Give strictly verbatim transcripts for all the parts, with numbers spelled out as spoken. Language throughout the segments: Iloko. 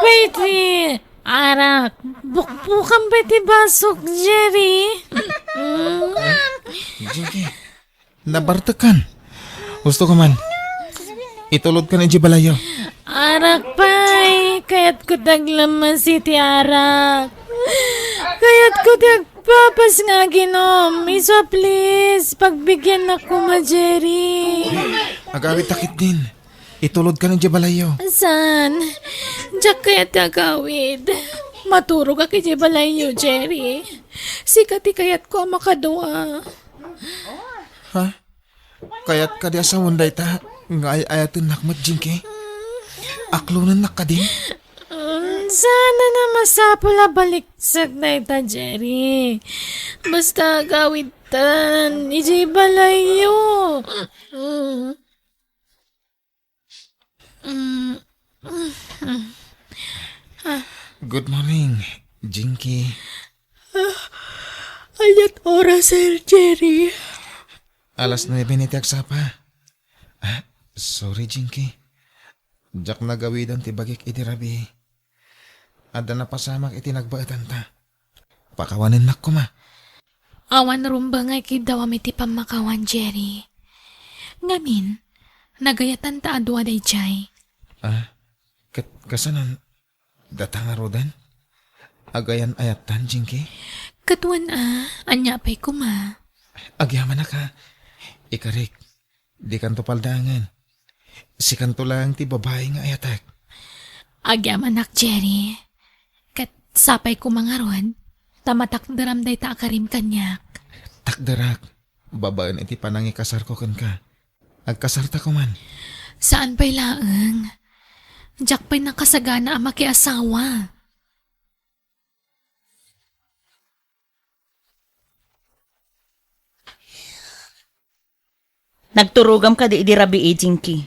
pay ti arak. Bukbukam pay ti basok, Jerry. Mm. Jinky, nabartekkan. Husto ka man. Itulodkan idiay balayyo. Arak pay, kayatko ti aglamas iti arak. Kayatko ti agpapas nga aginom. Isu a please, pagbigiannak koma, Jerry. Agawidta ketdin. Itulodkan idiay balayyo. Saan? Diak kayat ti agawid. Maturogak idiay balayyo, Jerry. Sika ti kayatko a makadua. Ha? Kayat kadi a sawen dayta nga ay-ayatennak met, Jinky? Aklonennak kadin? Mm, saan a masapul a baliksek dayta, Jerry. Basta agawidtan idiay balayyo. Mm. Mm. Good morning, Jinky. Ania't oras, Sir Jerry? Alas nuebe ni ti agsapa. Ah, sorry, Jinky. Diak nagawidan ti bagik idi rabii. Adda napasamak iti nagbaetanta. Pakawanennak koma. Awan rumbeng nga ikiddawam iti pammakawan, Jerry. Ngamin, nagayatanta a dua daydiay. Ah, ket kasanan, data ngaruden? Agayan-ayattan, Jinky? Ket wen a, ania pay koma? Agyamanak a. Ikarik, dikanto paldaangen. Sikanto laeng ti babai nga ayatek. Agyamanak, Jerry. Ket sapay koma ngarud, ta matakderam dayta a karim kaniak. Takderak, babaen iti panangikasarko kenka. Agkasarta koman. Saan pay laeng. Diak pay nakasagana a makiasawa. Nagturogam kadi idi rabii, Jinky?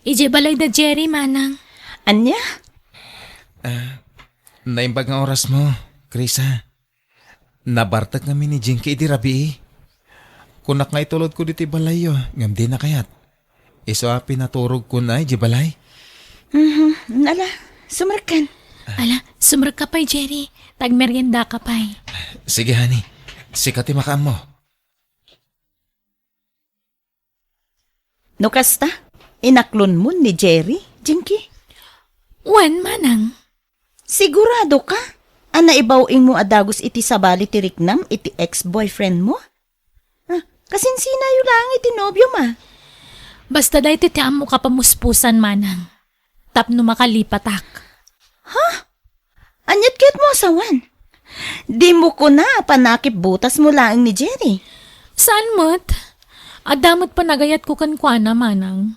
Idiay balay da Jerry, manang. Ania? Ah, naimbag nga orasmo, Krisa. Nabartek ngamin ni Jinky idi rabii. Kunak nga itulodko ditoy balayyo, ngem dina kayat. Isu a pinaturogkon idiay balay. Mhm. Ala, sumrekkan. Ala, sumrekka pay, Jerry. Ta agmeriendaka pay. Sige, honey. Sika ti makaammo. No kasta, inaklonmon ni Jerry, Jinky? Wen, manang. Siguradoka a naibaw-ingmo a dagus iti sabali ti riknam iti ex-boyfriendmo? Ah, kasinsinayo laeng iti nobiom a. Basta daytoy ti ammok a pamuspusan, manang. Tapno makalipatak. Ha? Ania't kayatmo a sawen? Dimo kuna a panakipbutasmo laeng ni Jerry? Saan met? Adda met panagayatko kenkuana, manang.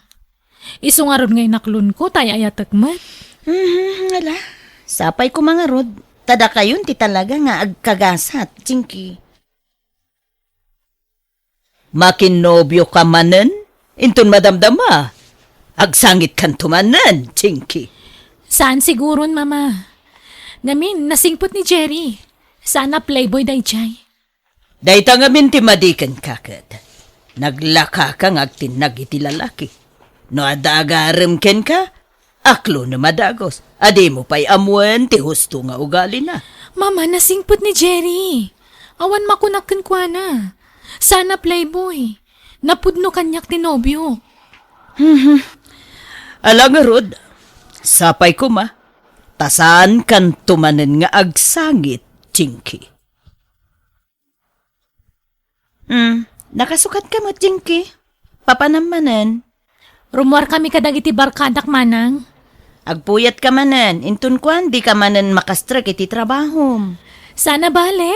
Isu ngarud nga inaklonko, ta ay-ayatek met. Mhm, ala. Sapay koma ngarud, ta dakayon ti talaga nga agkagasat, Jinky. Makinnobioka manen? Inton madamdama, agsangitkanto manen, Jinky. Saan siguron, Mama. Ngamin, nasingpet ni Jerry. Saan a playboy daydiay. Dayta ngamin ti madi kenka ket. Naglakaka nga agtinnag iti lalaki. No adda agarem kenka, aklonem a dagus a dimo pay ammoen ti husto nga ugalina. Mama, nasingpet ni Jerry. Awan makunak kenkuana. Saan a playboy. Napudno kaniak ti nobio. Mhm. Ala ngarud, sapay koma, ta saankanto manen nga agsangit, Jinky. Hmm, nakasukatka met, Jinky. Papanam manen. Rummuarkami kadagiti barkadak, manang. Agpuyatka manen, inton kuan, dika manen makastrek iti trabahom. Saan a bale,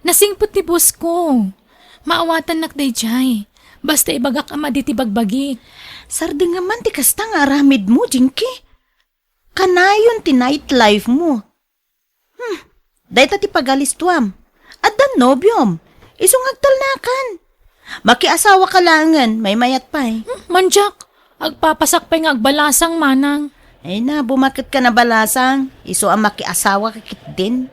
nasingpet ti boss ko. Maawatannak daydiay. Basta ibagak a madi ti bagbagik. Sardengam man ti kasta nga aramidmo, Jinky. Kanayon ti night life mo. Hmm, dayta ti pagalistuam. Addan nobiom. Isu nga agtalnakan. Makiasawaka laengen, maymayat pay. Hmm, mandiak, agpapasak pay nga agbalasang, manang. Ay na, bumaket ka na balasang. Isu a makiasawaka ketdin.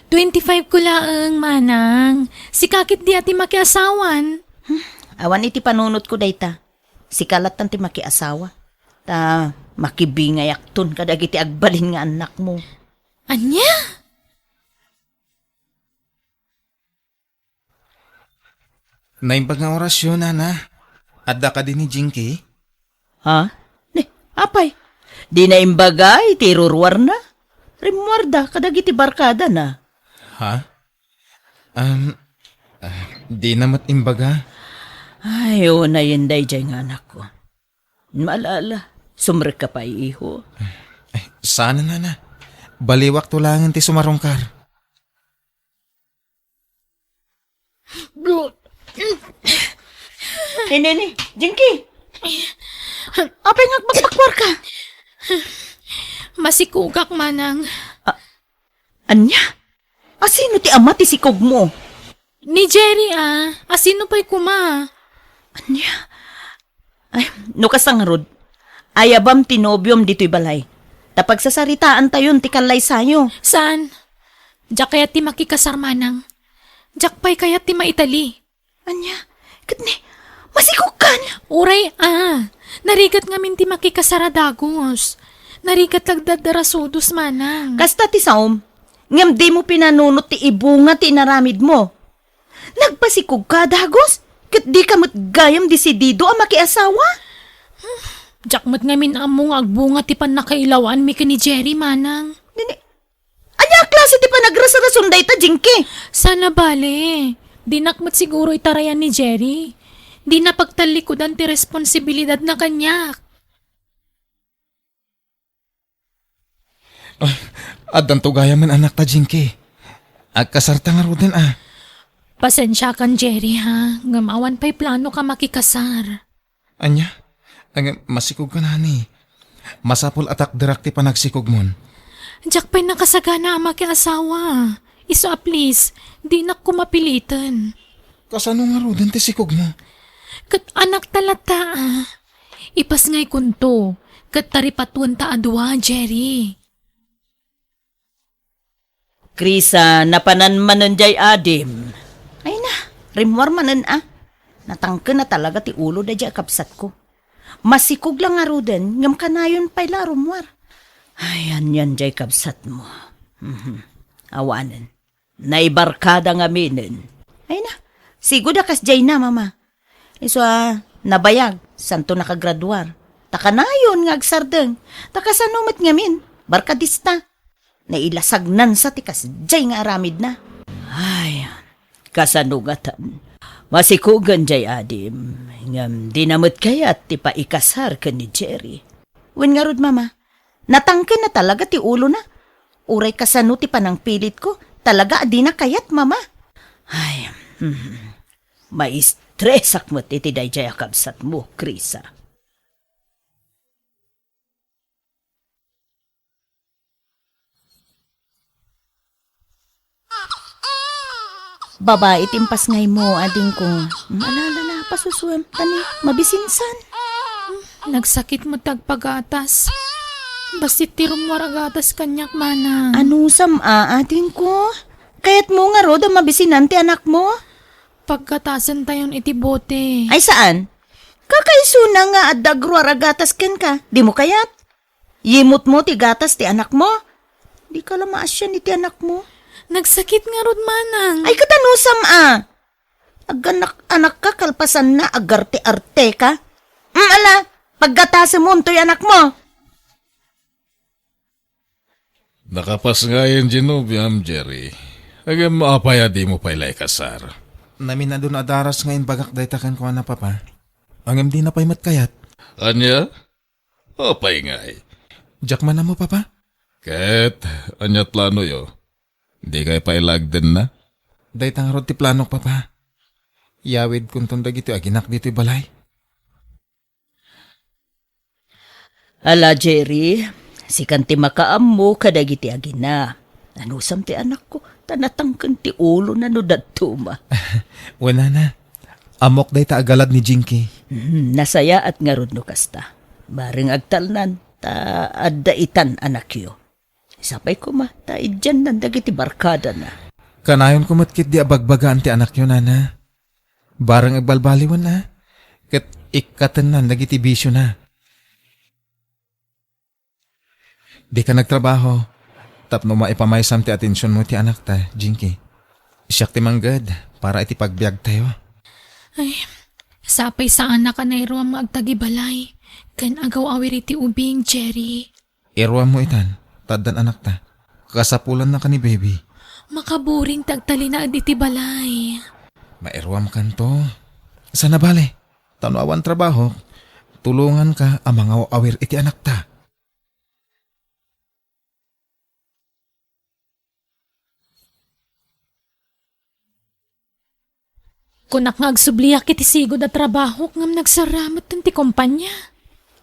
Twenty-five ko laeng, manang. Sika ketdi a ti makiasawan. Hmm, awan iti panunotko dayta. Sika lattan ti makiasawa. Ta makibingayakton kadagiti agbalin nga annakmo. Ania? Naimbag nga orasyo, nana. Adda kadi ni Jinky? Ha? Ni, apay? Di naimbaga iti iruruarna? Rimmuarda kadagiti barkadana. Ha? Um, ah, di na met imbaga. Ay, unayen daydiay nga anakko. Maala, sumrekka pay, iho. Ay, saan, nana. Baliwakto laengen ti sumarungkar. Nini, Jinky! Apay nga agbakbakwarka? Masikugak, manang. A-, ania? Asino ti ama ti sikogmo? Ni Jerry, a. Asino pay koma? Ania? Ay, no kasta ngarud, ayabam ti nobiom ditoy balay. Ta pagsasaritaantayon ti kallaysayo. Saan? Diak kayat ti makikasar, manang. Diak pay kayat ti maitali. Ania? Ket ni, masikogkan? Uray, a. Narigat ngamin ti makikasar a dagus. Narigat lagdadda rasudos, manang. Kasta ti saom, ngem dimo pinanunot ti ibunga ti inaramidmo. Nagpasikogka a dagus, ket dika met gayam desidido a makiasawa? Diak met ngamin ammo nga agbunga ti pannakailawaanmi ken ni Jerry, manang. Nini, ania a klase ti panagrasrason dayta, Jinky? Saan a bale, dinak met siguro itarayan ni Jerry. Dina pagtallikudan ti responsibilidadna kaniak. Ah, addanto gayamen anakta, Jinky. Agkasarta ngaruden, a. Pasensiakan, Jerry, ha, ngem awan pay planoka makikasar. Ania? Ngem masikogka, nani. Masapul a takderak ti panagsikogmon. Diak pay nakasagana a makiasawa. Isu a please, dinak koma piliten. Kasano ngaruden ti sikogmo? Ket anakta latta, a. Ipasngaykonto, ket taripatuenta a dua, Jerry. Krisa, napanan manen diay adim. Ay na, rimmuar manen a. Natangken a talaga ti ulo daydiay a kabsatko. Masikog la ngaruden, ngem kanayon pay la a rummuar. Ay, anian diay kabsatmo. Mhm. Awanen. Naibarkada ngaminen. Ay na, sigud a kasdiay na, Mama. Isu a nabayag, santo nakagraduar. Ta kanayon nga agsardeng. Ta kasano met ngamin, barkadista. Nailasagnansa ti kasdiay nga aramidna. Ay, kasano ngatan? Masikogen diay adim, ngem dina met kayat ti paikasar ken ni Jerry. Wen ngarud, Mama, natangken na talaga ti ulona. Uray kasano ti panangpilitko, talaga a dina kayat, Mama. Ay, mhm. Maistresak met iti daydiay a kabsatmo, Krisa. Babai ti impasngaymo, adingko. Ala, ala, ala, pasusuem. Tani, mabisinsan. Nagsakit met ti agpagatas. Bassit ti rummuar a gatas kaniak, manang. Anusam a, adingko? Kayatmo ngarud a mabisinan ti anakmo? Paggatasentayon iti bote. Ay, saan? Kakaisuna nga adda agruar a gatas kenka. Dimo kayat? Yimutmo ti gatas ti anakmo? Dika la maasian iti anakmo. Nagsakit ngarud, manang. Ay, ket anusam a? Aganak-anakka kalpasanna, agarte-arteka. Mm, ala, paggatasemon toy anakmo. Nakapasngayen ti nobiam, Jerry. Ngem apay a dimo pay la ikasar? Naminadun a daras nga imbagak dayta kenkuana, Papa. Ngem dina pay met kayat. Ania? Apay ngay? Diak man ammo, Papa. Ket ania planoyo? Dikay pay la agdenna? Dayta ngarud ti planok, Papa. Yawidkonton dagitoy aginak ditoy balay. Ala, Jerry, sikan ti makaammo kadagiti agina. Anusam ti anakko, ta natangken ti ulona no dadduma. Wen, nana, ammok dayta a galad ni Jinky. Hmm, nasayaat ngarud no kasta. Bareng agtalnan, ta adda itan anakyo. Sapay koma, ta idiannan dagiti barkadana. Kanayon koma met ketdi a bagbagaan ti anakyo, nana. Bareng agbalbaliwen a, ket ikkatennan dagiti bisiona. Dika nagtrabaho tapno maipamaysam ti atensionmo iti anakta, Jinky. Siak ti mangged para iti pagbiagtayo. Ay, sapay saanak a nairuam nga agtagibalay ken agaw-awir iti ubing, Jerry. Iruammo itan, ta addan anakta. Kasapulannaka ni baby. Makaburing ti agtalinaed iti balay. Mairuamkanto. Sana bale, ta no awan trabahok, tulonganka a mangaw-awir iti anakta. Kunak nga agsubliak iti sigud a trabahok ngem nagsarramut ti kompania.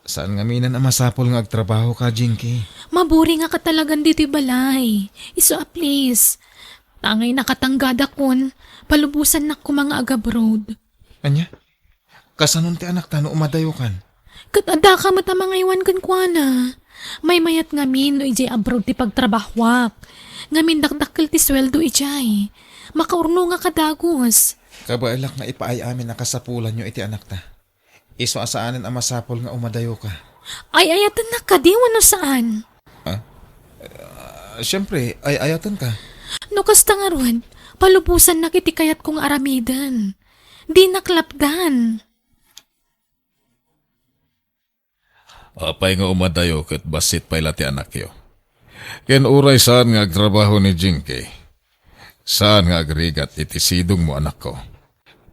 Saan ngamin a masapul nga agtrabahoka, Jinky? Maburing a katalagan ditoy balay. Isu a please. Tangay nakatanggada kun, palubosannak koma nga agabroad. Ania? Kasanon ti anakta no umadayokan? Ket addaka met a mangaywan kenkuana. Maymayat ngamin no idiay abroad ti pagtrabahoak. Ngamin dakdakkel ti sueldo idiay. Makaurnongak a dagus. Kabaelak nga ipaay amin a kasapulanyo iti anakta. Isu a saanen a masapul nga umadayoka. Ay-ayatennak kadi wenno saan? Ah? Ah, siempre, ay-ayatenka. No kasta ngarud, palubosannak iti kayatko nga aramiden. Dinak lapdan. Apay nga umadayo ket bassit pay la ti anakyo? Ken uray saan nga agtrabaho ni Jinky, saan nga agrigat iti sidongmo, anakko.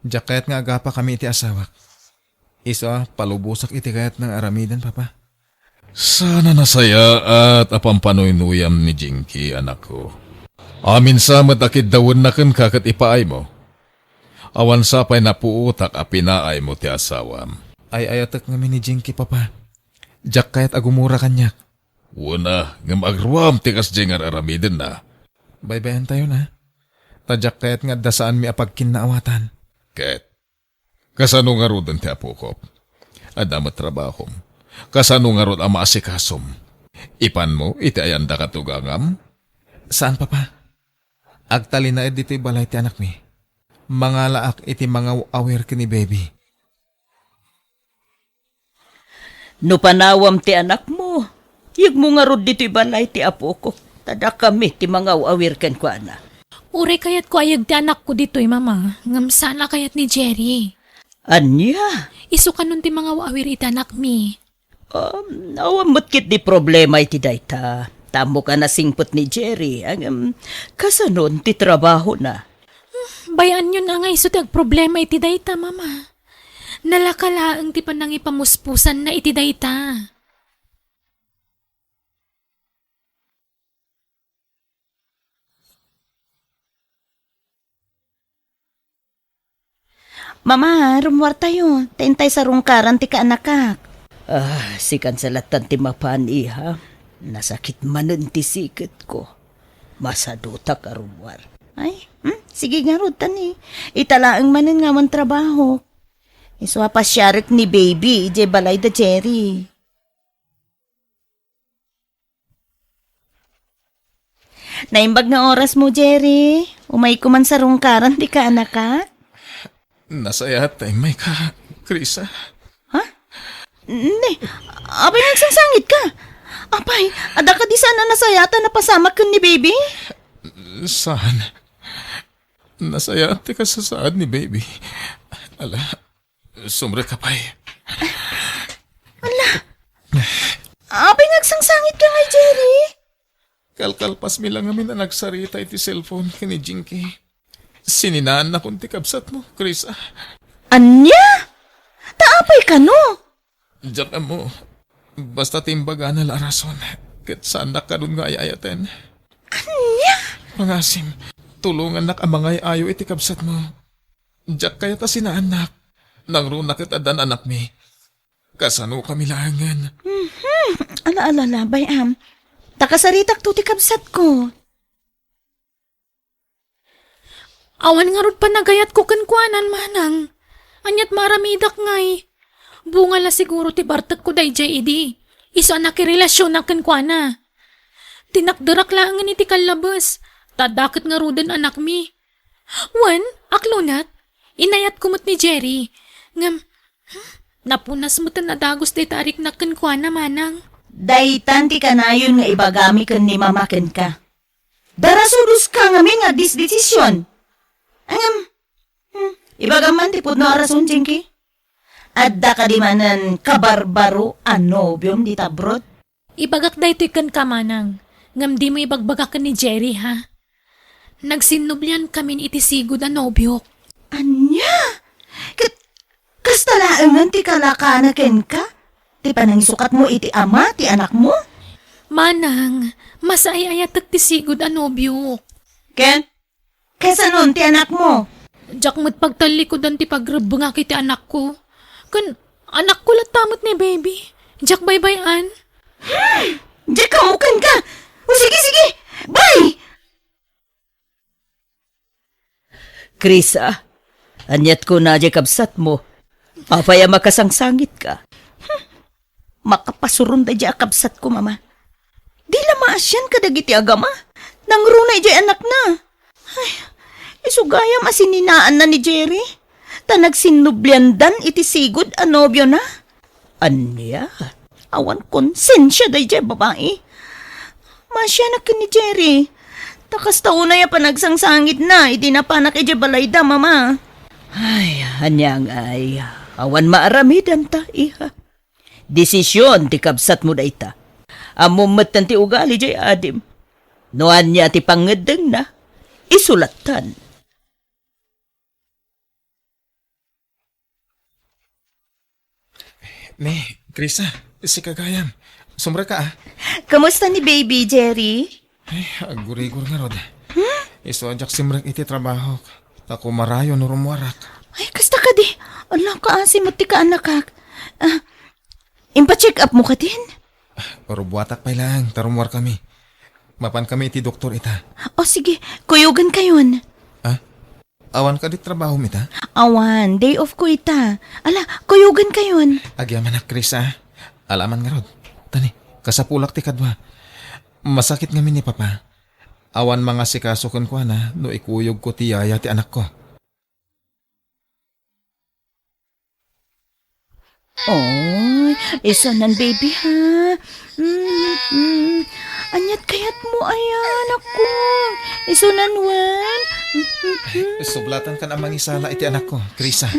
Diak kayat nga agapakami iti asawak. Isu a palubosak iti kayatna nga aramiden, Papa. Saan a nasayaat a pampanoynuyam ni Jinky, anakko. Amin sa met a kiddawenna kenka ket ipaaymo. Awan sa pay napuotak a pinaaymo ti asawam. Ay-ayatek ngamin ni Jinky, Papa. Diak kayat a gumura kaniak. Wen a, ngem agruam ti kasdiay nga ar-aramidenna. Baybay-antayon a. Ta diak kayat nga adda saanmi a pagkinnaawatan. Ket, kasano ngaruden ti apokok? Adda met trabahom. Kasano ngarud a maasikasom? Ipanmo iti ayanda ket ugangam? Saan, Papa. Agtalinaed ditoy balay ti anakmi. Mangalaak iti mangaw-awir ken ni baby. No panawam ti anakmo, yegmo ngarud ditoy balay ti apokok, ta dakami ti mangaw-awir kenkuana. Uray kayatko a yeg ti anakko ditoy, Mama, ngem saan a kayat ni Jerry. Ania? Isu kanon ti mangaw-awir iti anakmi. Um, awan met ketdi problema iti dayta. Ammok a nasingpet ni Jerry, ngem kasanon ti trabahona? Bay-anyon a nga isu ti agproblema iti dayta, Mama. Nalaka laeng ti panangipamuspusanna iti dayta. Mama, rummuartayo. Ta intay sarungkaran ti kaanakak. Ah, sikan sa lattan ti mapan, iha. Nasakit manen ti siketko. Masadutak a rummuar. Ay, hmm? Sige ngarud, tani. Ita laeng manen nga awan trabaho. Isu a pasiarek ni baby, idiay balay da Jerry. Naimbag nga orasmo, Jerry. Umayko man sarungkaran ti kaanakak. Nasayaat ta immayka, Krisa. Ha? Ne, apay nga agsangsangitka? Apay, adda kadi saan a nasayaat a napasamak ken ni baby? Saan. Nasayaat ti kasasaad ni baby. Ala, sumrek ka pay. Ala! Apay nga agsangsangitka ngay, Jerry? Kalkalpasmi la ngamin a nagsarita iti cellphone ken ni Jinky. Sininaannakon ti kabsatmo, Krisa. Ania? Ta apay kano? Diak ammo. Basta ti imbagana la a rason, ket saannak kadun nga ay-ayaten. Ania? Pangasim, tulongannak a mangay-ayo iti kabsatmo. Diak kayat a sinaannak. Nangruna ket addan anakmi. Kasano kami laengen? Mhm. Ala, ala, ala, bay-am. Ta kasaritakto ti kabsatko. Awan ngarud panagayatko kenkuanan, manang. Aniat maaramidak ngay? Bunga la siguro ti bartekko daydiay idi. Isu a nakirelasionak kenkuana. Tinakderak laengen iti kallabes, ta adda ket ngaruden anakmi. Wen, aklonat, inayatko met ni Jerry. Ngem, hmm, napunas meten a dagus dayta a riknak kenkuana, manang. Daytan ti kanayon nga ibagami ken ni Mama kenka. Darasudoska ngamin nga disdesision. Ngem, hmm, ibagam man ti pudno a rason, Jinky. Adda kadi manen kabarbaro a nobiom dita abroad? Ibagak daytoy kenka, Manang, ngem dimo ibagbaga ken ni Jerry, ha? Nagsinnubliankamin iti sigud a nobiok. Ania? Ket kasta laengen ti kalakana kenka? Ti panangisukatmo iti ama ti anakmo? Manang, masaay-ayatek ti sigud a nobiok. Ken? Kasanon ti anakmo? Diak met pagtallikudan ti pagrebbengak iti anakko. Ken anakko latta met ni Baby. Diak baybay-an. Hmm, diak ammo kenka. O sige, sige. Bye! Krisa, aniat kuna diay kabsatmo? Apay a makasangsangitka? Hmm, makapasuron daydiay a kabsatko, Mama. Di la maasian kadagiti agama. Nangruna idiay anakna. Ay, isu gayam a sininaanna ni Jerry. Ta nagsinnubliandan iti sigud a nobiona. Ania? Awan konsensia daydiay babai. Maasianak ken ni Jerry. Ta kasta unay a panagsangsangitna idi napanak idiay balayda, Mama. Ay, ania ngay? Awan maaramidanta, iha. Desision ti kabsatmo dayta. Ammom metten ti ugali diay adim. No ania ti pangngeddengna, isu lattan. Ne, Krisa, sika gayam. Sumrekka, a. Kumusta ni Baby, Jerry? Ay, aggurigor ngarud. Hmm? Isu a diak simrek iti trabahok. Ta kumarayo no rummuarak. Ay, kasta kadi. Ala, kaasi met ti kaanakak. A, impacheck up mo kadin? Rubbuatak pay laeng, ta rummuarkami. Mapankami iti doktor ita. O, sige. Kuyogankayon. A? Awan kadi trabahom ita? Awan. Day off ko ita. Ala, kuyogankayon. Agyamanak, Krisa. Ala man ngarud. Tani, kasapulak ti kadua. Masakit ngamin ni Papa. Awan mangasikaso kenkuana no ikuyogko ti yaya ti anakko. Oy, isunan, Baby, ha? Mm, mm. Aniat kayatmo, aya, anakko? Isunan wen? Mm, mm, mm. Sublatankan a mangisala iti anakko, Krisa.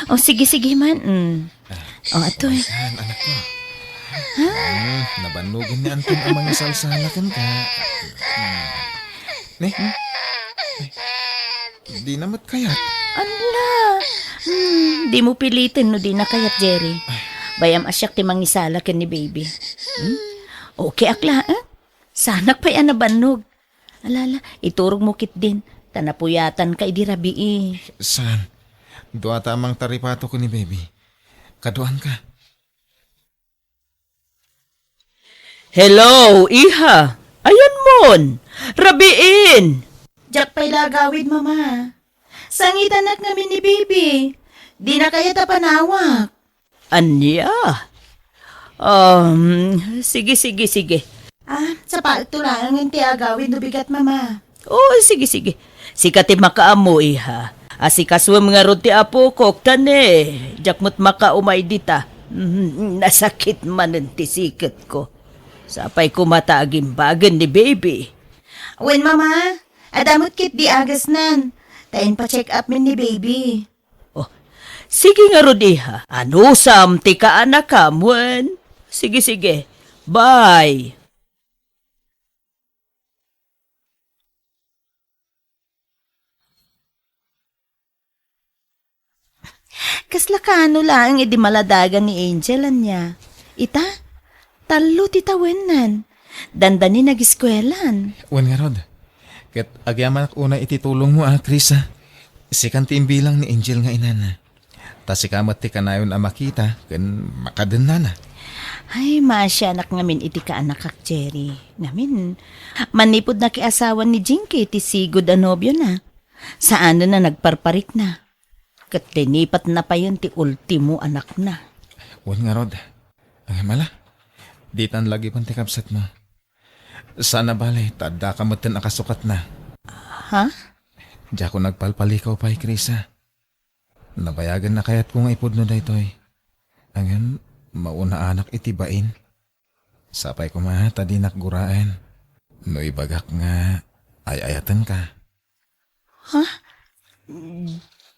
O, sige, sige man. Mm. Ah, O, atoy. Ayan, anakko. Ha? Mm, nabannogen ni Anton a mangisalsala kenka. Mm. Ne? Dina met kayat. Ala. Hmm, dimo piliten no dina kayat, Jerry. Bay-am a siak ti mangisala ken ni Baby. Hmm? Okay ak la, eh? Sanak pay a nabannog. Ala, ala, iturogmo ketdin, ta napuyatanka idi rabii. Saan? Duata a mangtaripato ken ni Baby. Kaduanka. Hello, iha. Ayanmon? Rabiin! Diak pay la agawid, Mama. Sangitanak ngamin ni Baby. Dina kayat a panawak. Ania? Um, sige, sige, sige. Ah, sapaekto laeng ti agawid no bigat, Mama. O, sige, sige. Sika ti makaammo, iha. Asikasuem ngarud ti apokok, ta ne, diak met makaumay dita. Mm, nasakit manen ti siketko. Sapay koma ta agimbagen ni Baby. Wen, Mama, adda met ketdi agasnan. Ta inpa-check up min ni Baby. O, sige ngarud, iha. Anusam ti kaanakam, wen? Sige, sige. Bye. Kasla kaano laeng idi maladagan ni Angel, ania? Ita, tallo ti tawennan. Dandani nagiskuelan. Wen ngarud. Ket agyamanak unay iti tulongmo, a, Krisa. Sikan ti imbilang ni Angel nga inana. Ta sika met ti kanayon a makita ken makadennana. Ay, maasianak ngamin iti kaanakak, Jerry. Ngamin, manipud nakiasawan ni Jinky ti sigud a nobiona, saanen a nagparparikna. Ket linipatna payen ti ultimo anakna. Wen ngarud. Ay, mala. Ditan lagipen ti kabsatmo. Saan a bale, ta addaka metten a kasukatna. Ha? Diakon agpalpalikaw pay, Krisa. Nabayagen a kayatko nga ipudno daytoy. Ngem, maunaanak iti bain. Sapay koma ta dinak guraen no ibagak nga ay-ayatenka. Ha?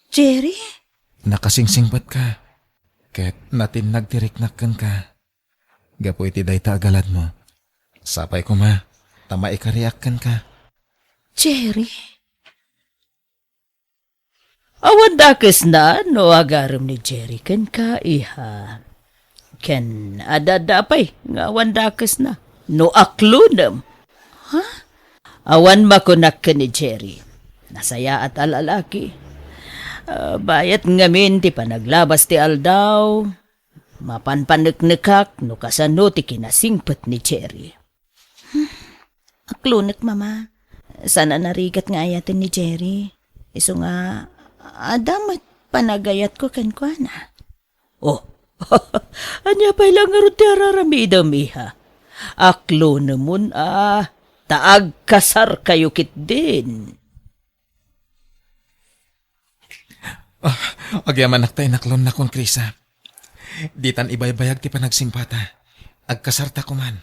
Jerry? Nakasingsingpetka, ket natinnag ti riknak kenka. Gapu iti dayta a galadmo, sapay koma ta maikariak kenka. Jerry? Awan dakesna no agarem ni Jerry kenka, iha. Ken adda pay nga awan dakesna no aklonem. Ha? Awan makunak ken ni Jerry. Nasayaat a lalaki. Ah, bayat ngamin ti panaglabas ti aldaw. Mapanpaneknekak no kasano ti kinasingpet ni Jerry. Aklonek, Mama. Saan a narigat nga ayaten ni Jerry. Isu nga, adda met panagayatko kenkuana. Oh, ania pay la ngarud ti araramidem, iha? Aklonemon a, ta agkasarkayo ketdin. Ah, agyamanak ta inaklonnakon, Krisa. Ditan ibaybayag ti panagsingpata. Agkasarta koman.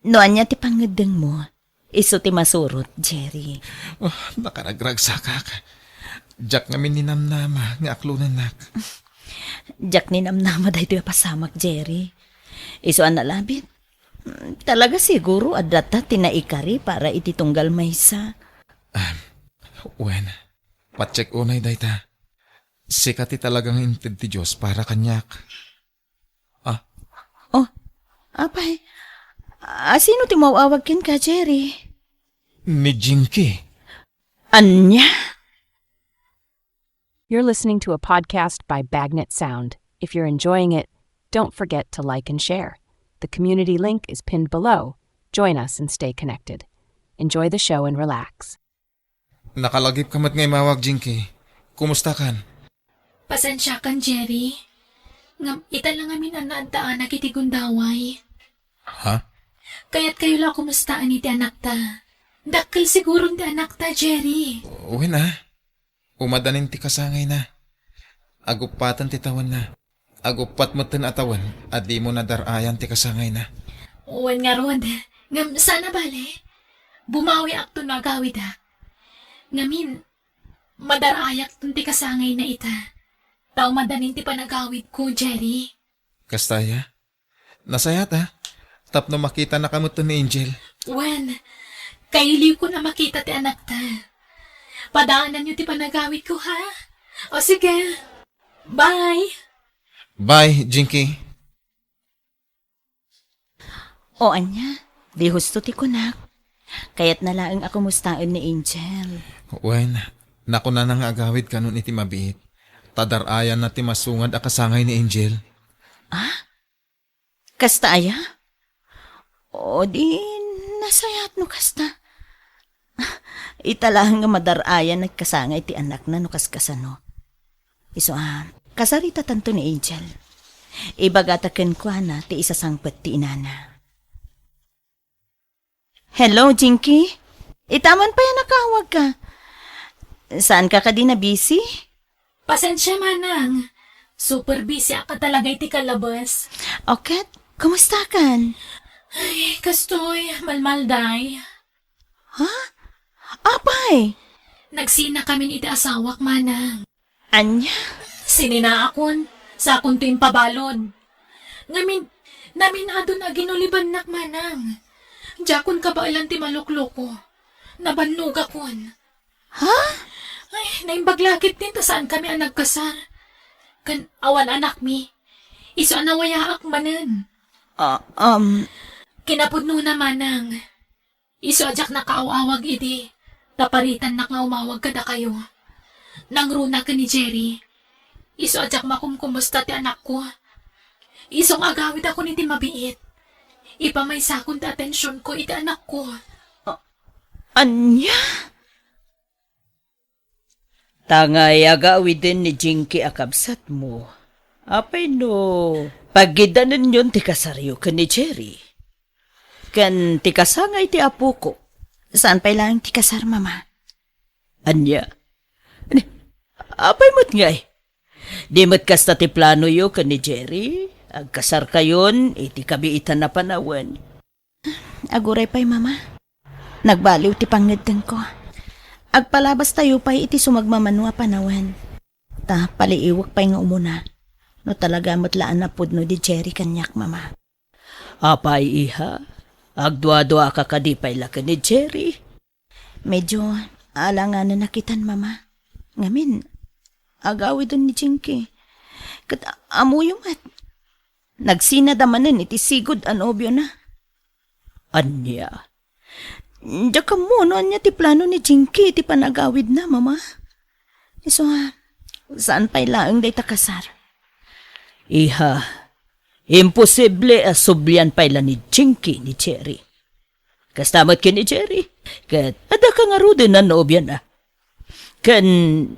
No ania ti pangngeddengmo, isu ti masurot, Jerry. Oh, nakaragragsakak. Diak ngamin ninamnama nga aklonennak. Diak ninamnama daytoy a pasamak, Jerry. Isu a nalabit. Talaga siguro adda ta ti naikari para iti tunggal maysa. Ah, wen, patchek unay dayta. Sika ti talaga nga inted ti Dios para kaniak. Ah. Oh, apay, a, sino ti maw-awag kenka, Jerry? Ni Jinky. Ania? You're listening to a podcast by Bagnet Sound. If you're enjoying it, don't forget to like and share. The community link is pinned below. Join us and stay connected. Enjoy the show and relax. Nakalagipka met nga immawag, Jinky. Kumustakan? Pasensiakan, Jerry. Ngem ita la ngamin a naaddaanak iti gundaway. Ha? Kayatkayo la a kumustaan iti anakta. Dakkel siguron ti anakta, Jerry. Wen a. Umadanin ti kasangayna. Aguppaten ti tawenna. Aguppat metten a tawen a dimo nadar-ayan ti kasangayna. Wen ngarud, ngem saan a bale. Bumawiakto no agawidak. Ngamin, madar-ayakton ti kasangayna ita. Ta umadanin ti panagawidko, Jerry. Kasta aya? Nasayaat a. Tapno makitanaka metten ni Angel. Wen, kailiwkon a makita ti anakta. Padaananyo ti panagawidko, ha? O sige. Bye. Bye, Jinky. O ania, di husto ti kunak. Kayatna laeng a kumustaen ni Angel. Wen, nakunana nga agawid kanon iti mabiit. Ta dar-ayanna ti masungad a kasangay ni Angel. Ah? Kasta aya? O di, nasayaat no kasta. Ita laeng nga madar-ayan nagkasangay ti anakna no kaskasano. Isu a, kasarita tanto ni Angel. Ibagata kenkuana ti isasangpet ti inana. Hello, Jinky. Ita man pay a nakaawagka. Saanka kadi nabisi? Pasensia, manang. Super busy ak talaga iti kalabas. O ket, kumustakan? Ay, kastoy, malmalday. Ha? Apay? Nagsinakamin iti asawak, manang. Ania? Sininaakon, sakonto impabalon. Ngamin, naminadon a ginulibannak, manang. Diakon kabaelan ti malukloko. Nabannogakon. Ha? Ay, naimbag la ketdin ta saankami a nagkasar. Ken awan anakmi. Isu a nawayaak manen. Ah, um. Kinapudnona, manang. Isu a diak nakaaw-awag idi, ta paritannak nga umawag kadakayo. Nangruna ken ni Jerry. Isu a diak makumkumusta ti anakko. Isu nga agawidakon iti mabiit. Ipamaysakon ti atensionko iti anakko. A-, ania? Ta ngay agawiden ni Jinky a kabsatmo, apay no pagidanenyon ti kasaryo ken ni Jerry? Ken ti kasangay ti apoko, saan pay laeng ti kasar, Mama? Ania? Ni, apay met ngay? Di met kasta ti planoyo ken ni Jerry? Agkasarkayon iti kabiitan a panawen. Aguray pay, Mama. Nagbaliw ti pangngeddengko. Agpalabastayo pay iti sumagmamano a panawen. Ta paliiwek pay nga umuna. No talaga met la a napudno ni Jerry kaniak, Mama. Apay, iha? Agduaduaka kadi pay la ken ni Jerry? Medyo alanganen a kitan, Mama. Ngamin, agawiden ni Jinky. Ket a-, ammoyo met. Nagsinada manen iti sigud a nobiona. Ania? Diak ammo no ania ti plano ni Jinky iti panagawidna, Mama. Isu a, saan pay laeng dayta kasar? Iha, imposible a sublian pay la ni Jinky ni Jerry. Kasta met ken ni Jerry, ket adda ka ngaruden a nobiana. Ken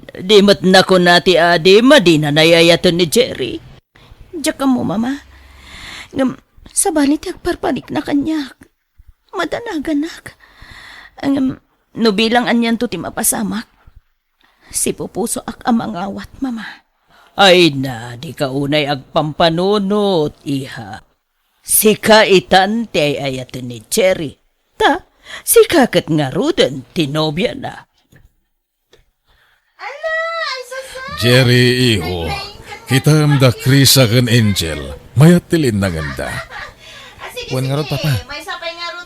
di met nakuna ti adi, madina nay-ayaten ni Jerry. Diak ammo, Mama. Ngem, sabali ti agparparikna kaniak. Madanaganak. Ngem, no bilang anianto ti mapasamak, sipupusoak a mangawat, Mama. Ay na, di ka unay agpampanunot, iha. Sika itan ti ay-ayaten ni Jerry. Ta, sika ket ngaruden ti nobiana. Jerry, iho, kitam da Krisa ken Angel. Mayat ti linnangenda. Wen ngarud, Papa.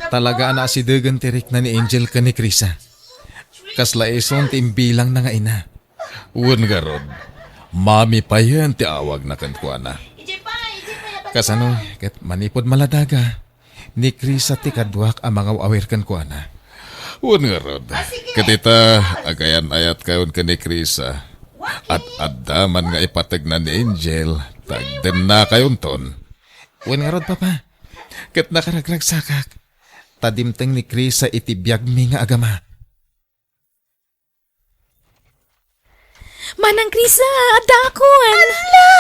Talaga a naasidegen ti rikna ni Angel ken ni Krisa. Kasla isun ti imbilangna nga ina. Wen ngarud, mami payen ti awagna kenkuana. Kasano ket manipud maladaga, ni Krisa ti kaduak a mangaw-awir kenkuana. Wen ngarud, ket ita, agayan-ayatkayon ken ni Krisa. Ad-adda man nga ipategna ni Angel, tagdennakayonton. Wen ngarud, Papa, ket nakaragragsakak, ta dimteng ni Krisa iti biagmi nga agama. Manang Krisa, addakon! Ala!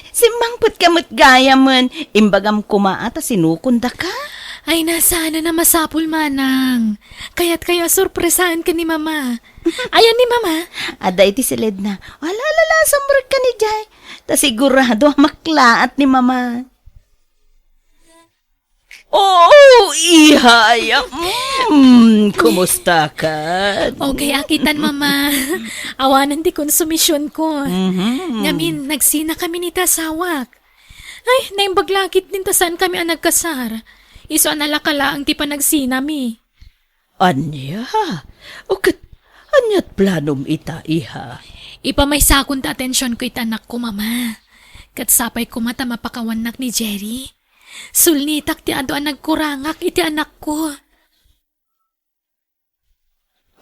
Simmangpetka met gayamen. Imbagam koma a ta sinukondaka. Ay, saan a masapul, Manang. Kayatkayo a sorpresaen ken ni Mama. Ayan ni Mama? Adda iti siledna. Ala, ala, ala, sumrekka idiay. Ta sigurado a maklaat ni Mama. Oo, iha, aya. Mm, kumusta ka? Okay a kitan, Mama. Awanen ti konsumisionko. Mhm. Ngamin, nagsina kami ni ti asawak. Ay, naimbag la ketdin ta saan kami a nagkasar. Isu a nalaka laeng ti panagsinami. Ania? O ket, aniat planom ita, iha? Ipamaysakon ti atensionko iti anakko, Mama. Ket sapay koma ta mapakawannak ni Jerry. Sulnitak ti adu a nagkurangak iti anakko.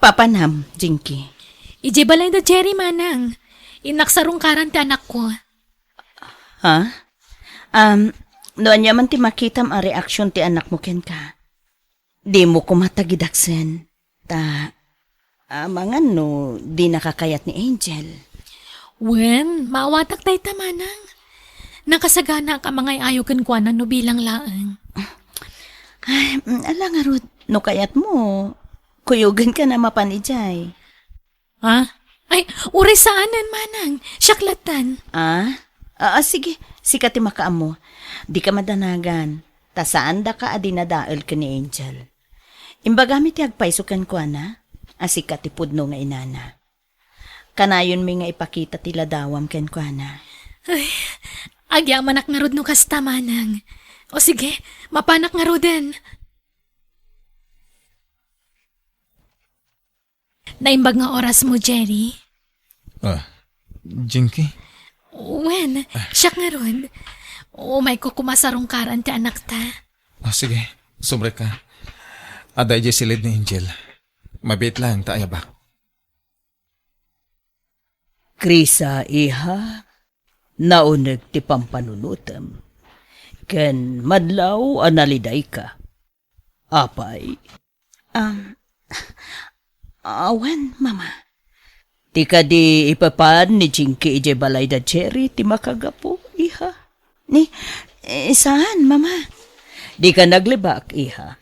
Papanam, Jinky? Idiay balay da Jerry, Manang. Innak sarungkaran ti anakko. Ha? Um, no ania man ti makitam a reaksion ti anakmo kenka, dimo koma tagidaksen. Ta, amangan no dinaka kayat ni Angel. Wen, maawatak dayta, Manang. Nakasaganaak a mangay-ayo kenkuana no bilang laeng. Ay, mm, ala ngarud, no kayatmo, kuyogenka na mapan idiay. Ha? Ay, uray saanen, Manang. Siak lattan. Ah? Ah, ah, sige. Sika ti makaammo. Dika madanagan. Ta saandaka a dinadael ken ni Angel. Imbagami ti agpayso kenkuana, a sika ti pudno nga inana. Kanayonmi nga ipakita ti ladawam kenkuana. Ay, agyamanak ngarud no kasta, Manang. O sige, mapanak ngaruden. Naimbag nga orasmo, Jerry? Ah, Jinky? Wen, siak ngarud. Umayko koma sarungkaran ti anakta. Ah, sige, sumrekka. Adda idiay siled ni Angel. Mabiit laeng ta ayabak. Krisa, iha, nauneg ti pampanunotem. Ken madlaw a nalidayka. Apay? Um, awan, Mama. Ti kadi ipapan ni Jinky idiay balay da Jerry ti makagapu, iha? Ni, eh, saan, Mama? Dika naglibak, iha.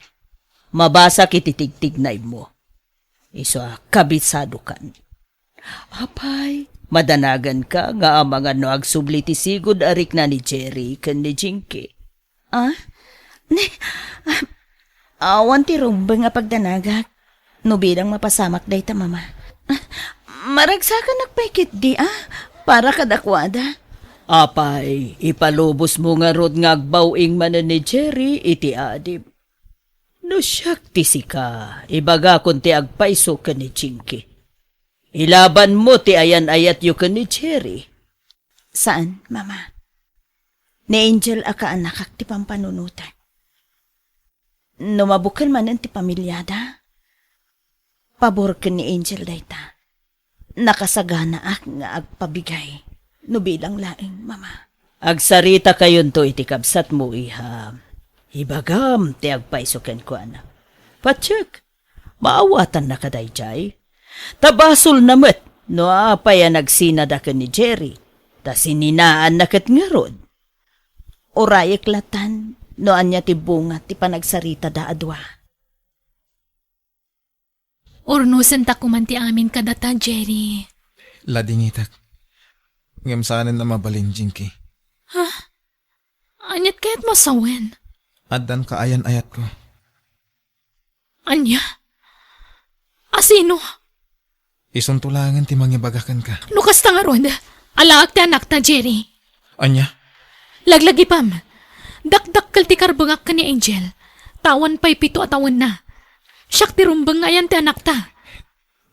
Mabasak iti tigtignaymo. Isu a kabisadokan. Apay, Madanaganka nga amangan no agsubli ti sigud a rikna ni Jerry ken ni Jinky. Ah? Ne, ah, awan ti rumbeng a pagdanagak. No bilang mapasamak dayta, Mama. Ah, maragsakanak pay ketdi, ah, para kadakuada. Apay, ipalubosmo ngarud nga agbaw-ing manen ni Jerry iti adim. No siak ti sika, ibagakon ti agpayso ken ni Jinky. Ilabanmo ti ayan-ayatyo ken ni Jerry. Saan, Mama. Ni Angel a kaanakak ti pampanunotak. No mabukel manen ti pamiliada, pabor ken ni Angel dayta. Nakasaganaak nga agpabigay no bilang laeng, Mama. Agsaritakayon iti kabsatmo, iha. Ibagam ti agpayso kenkuana. Patiek, maawatannaka daydiay. Ta basolna met no apay a nagsinada ken ni Jerry, ta sininaanna ket ngarud. Urayek latan no ania ti bunga ti panagsaritada a dua. Urnosenta koman ti amin kadata, Jerry. Ladingitek. Ngem saanen a mabalin, Jinky. Ha? Aniat kayatmo a sawen? Addan kaayan-ayatko. Ania? Asino? Isunto laengen ti mangibaga kenka. No kasta ngarud, alaak ti anakta, Jerry. Ania? Laglagipem. Dakdakkel ti karbengak ken ni Angel. Ta awan pay pito a tawenna. Siak ti rumbeng nga ayan ti anakta.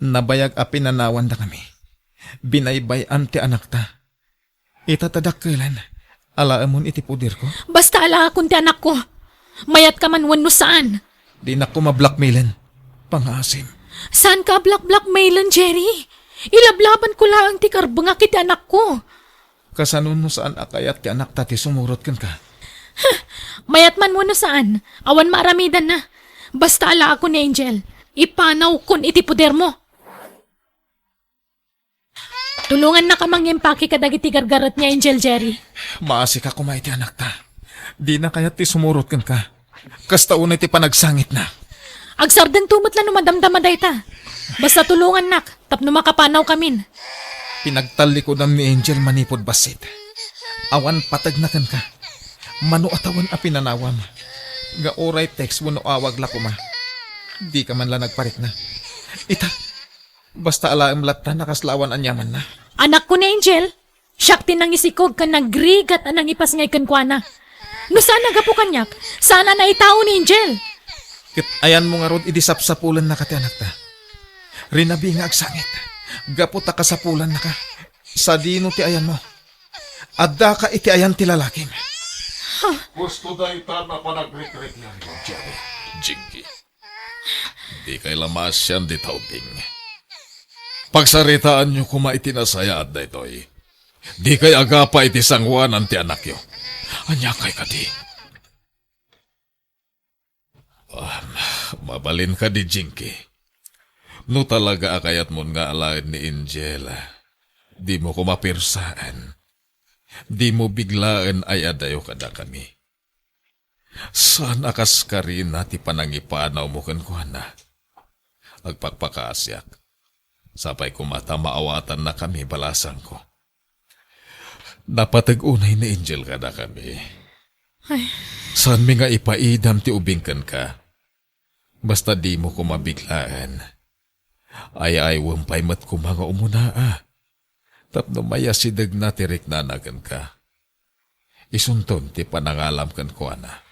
Nabayag a pinanawandakami. Binaybay-an ti anakta. Ita ta dakkelen, alaemon iti poderko. Basta alaakon ti anakko. Mayatka man wenno saan. Dinak koma blackmailen. Pangaasim. Saanka a black-blackmailen, Jerry. Ilablabanko laeng ti karbengak iti anakko. Kasano no saan a kayat ti anakta ti sumurot kenka? Mayat man wenno saan, awan maaramidanna. Basta alaakon ni Angel, ipanawkon iti podermo. Tulongannaka mangimpake kadagiti gargaret ni Angel, Jerry. Maasika koma iti anakta. Dina kayat ti sumurot kenka. Kasta unay ti panagsangitna. Agsardengto met la no madamdama dayta. Basta tulongannak tapno makapanawkamin. Pinagtallikodam ni Angel manipud bassit. Awan pategna kenka. Mano a tawen a pinanawam. Nga uray text wenno awag la koma. Dika man la nagparikna. Ita, basta alaem latta a kasla awan aniamanna. Anakko ni Angel, siak ti nangisikog ken nagrigat a nangipasngay kenkuana. No saan a gapu kaniak, saan a naitao ni Angel. Ket ayanmo ngarud idi sapsapulennaka ti anakta. Rinabii nga agsangit, gapu ta kasapulannaka. Sadino ti ayanmo? Addaka iti ayan ti lalakim. Gusto dayta a panagrikrikian, Jerry. Jinky. Dikay la maasian dita ubing. Pagsaritaanyo koma iti nasayaat daytoy. Dikay agapa iti sangoanan ti anakyo. Aniakay kadi? Um, mabalin kadi, Jinky. No talaga a kayatmon nga alaen ni Angel, dimo koma pirsaen. Dimo biglaen ay-adayo kadakami. Saan a kaskarina ti panangipanawmo kenkuana. Agpakpakaasiak. Sapay koma ta maawatannakami balasangko. Napateg unay ni Angel kadakami. Ay. Saanmi nga ipaidam ti ubing kenka. Basta dimo koma biglaen. Ay-aywem pay met koma nga umuna, a. Tapno mayasidegna ti riknana kenka. Isunton ti panangalam kenkuana.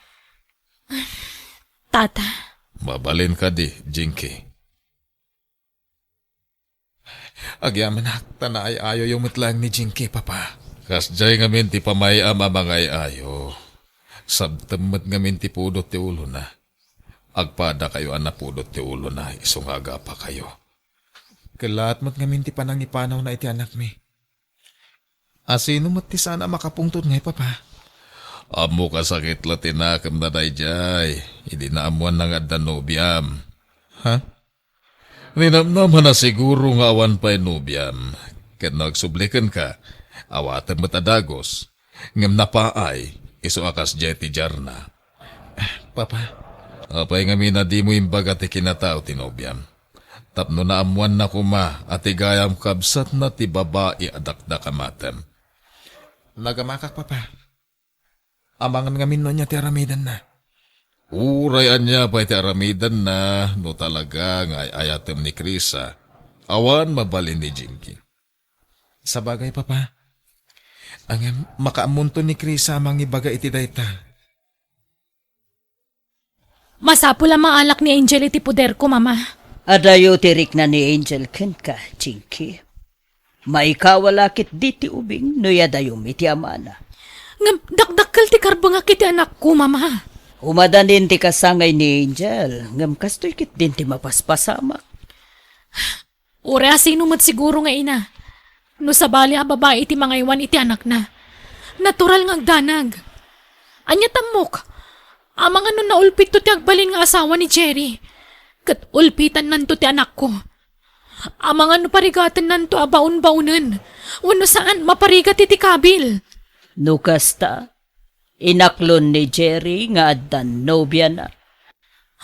Tata. Mabalin kadi, Jinky. Agyamanak, ta naay-ayoyo met laeng ni Jinky, Papa. Kasdiay ngamin ti pamay-am a mangay-ayo. Sabtem met ngamin ti pudot ti ulona. Agpadakayo a napudot ti ulona isu nga agapakayo. Kellaat met ngamin ti panangipanawna iti anakmi. Asino met ti saan a makapungtot ngay, Papa? Ammok a sakit la ti nakemna daydiay idi naammoanna nga adda nobiam. Ha? Ninamnama na siguro nga awan pay nobiam, ket no agsubli kenka, awatem met a dagus, ngem napaay, isu a kasdiay ti diarna. Papa. Apay ngamin a dimo imbaga ti kinatao ti nobiam? Tapno naammoanna koma a ti gayam kabsatna ti babai a dakdakamatem. Nagamakak, Papa. Amangan ngamin no ania ti aramidenna. Uray ania pay ti aramidenna, no talaga nga ay-ayatem ni Krisa, awan mabalin ni Jinky. Sabagay, Papa. Ngem, makaammonto ni Krisa a mangibaga iti dayta. Masapul a maalak ni Angel iti poderko, Mama. Adayo ti rikna ni Angel kenka, Jinky. Maikaw la ketdi ti ubing no iyadayom iti amana. Ngem dakdakkel ti karbengak iti anakko, Mama. Umadanin ti kasangay ni Angel, ngem kastoy ketdin ti mapaspasamak. Uray a sino met siguro nga ina. No sabali a babai ti mangaywan iti anakna, natural nga agdanag. Ania ti ammok? Amangan no naulpitto ti agbalin nga asawa ni Jerry, ket ulpitannanto ti anakko. Amangan no parigatennanto a baon-baonen, wenno saan, maparigat iti kabil. No kasta, inaklon ni Jerry nga addan nobiana.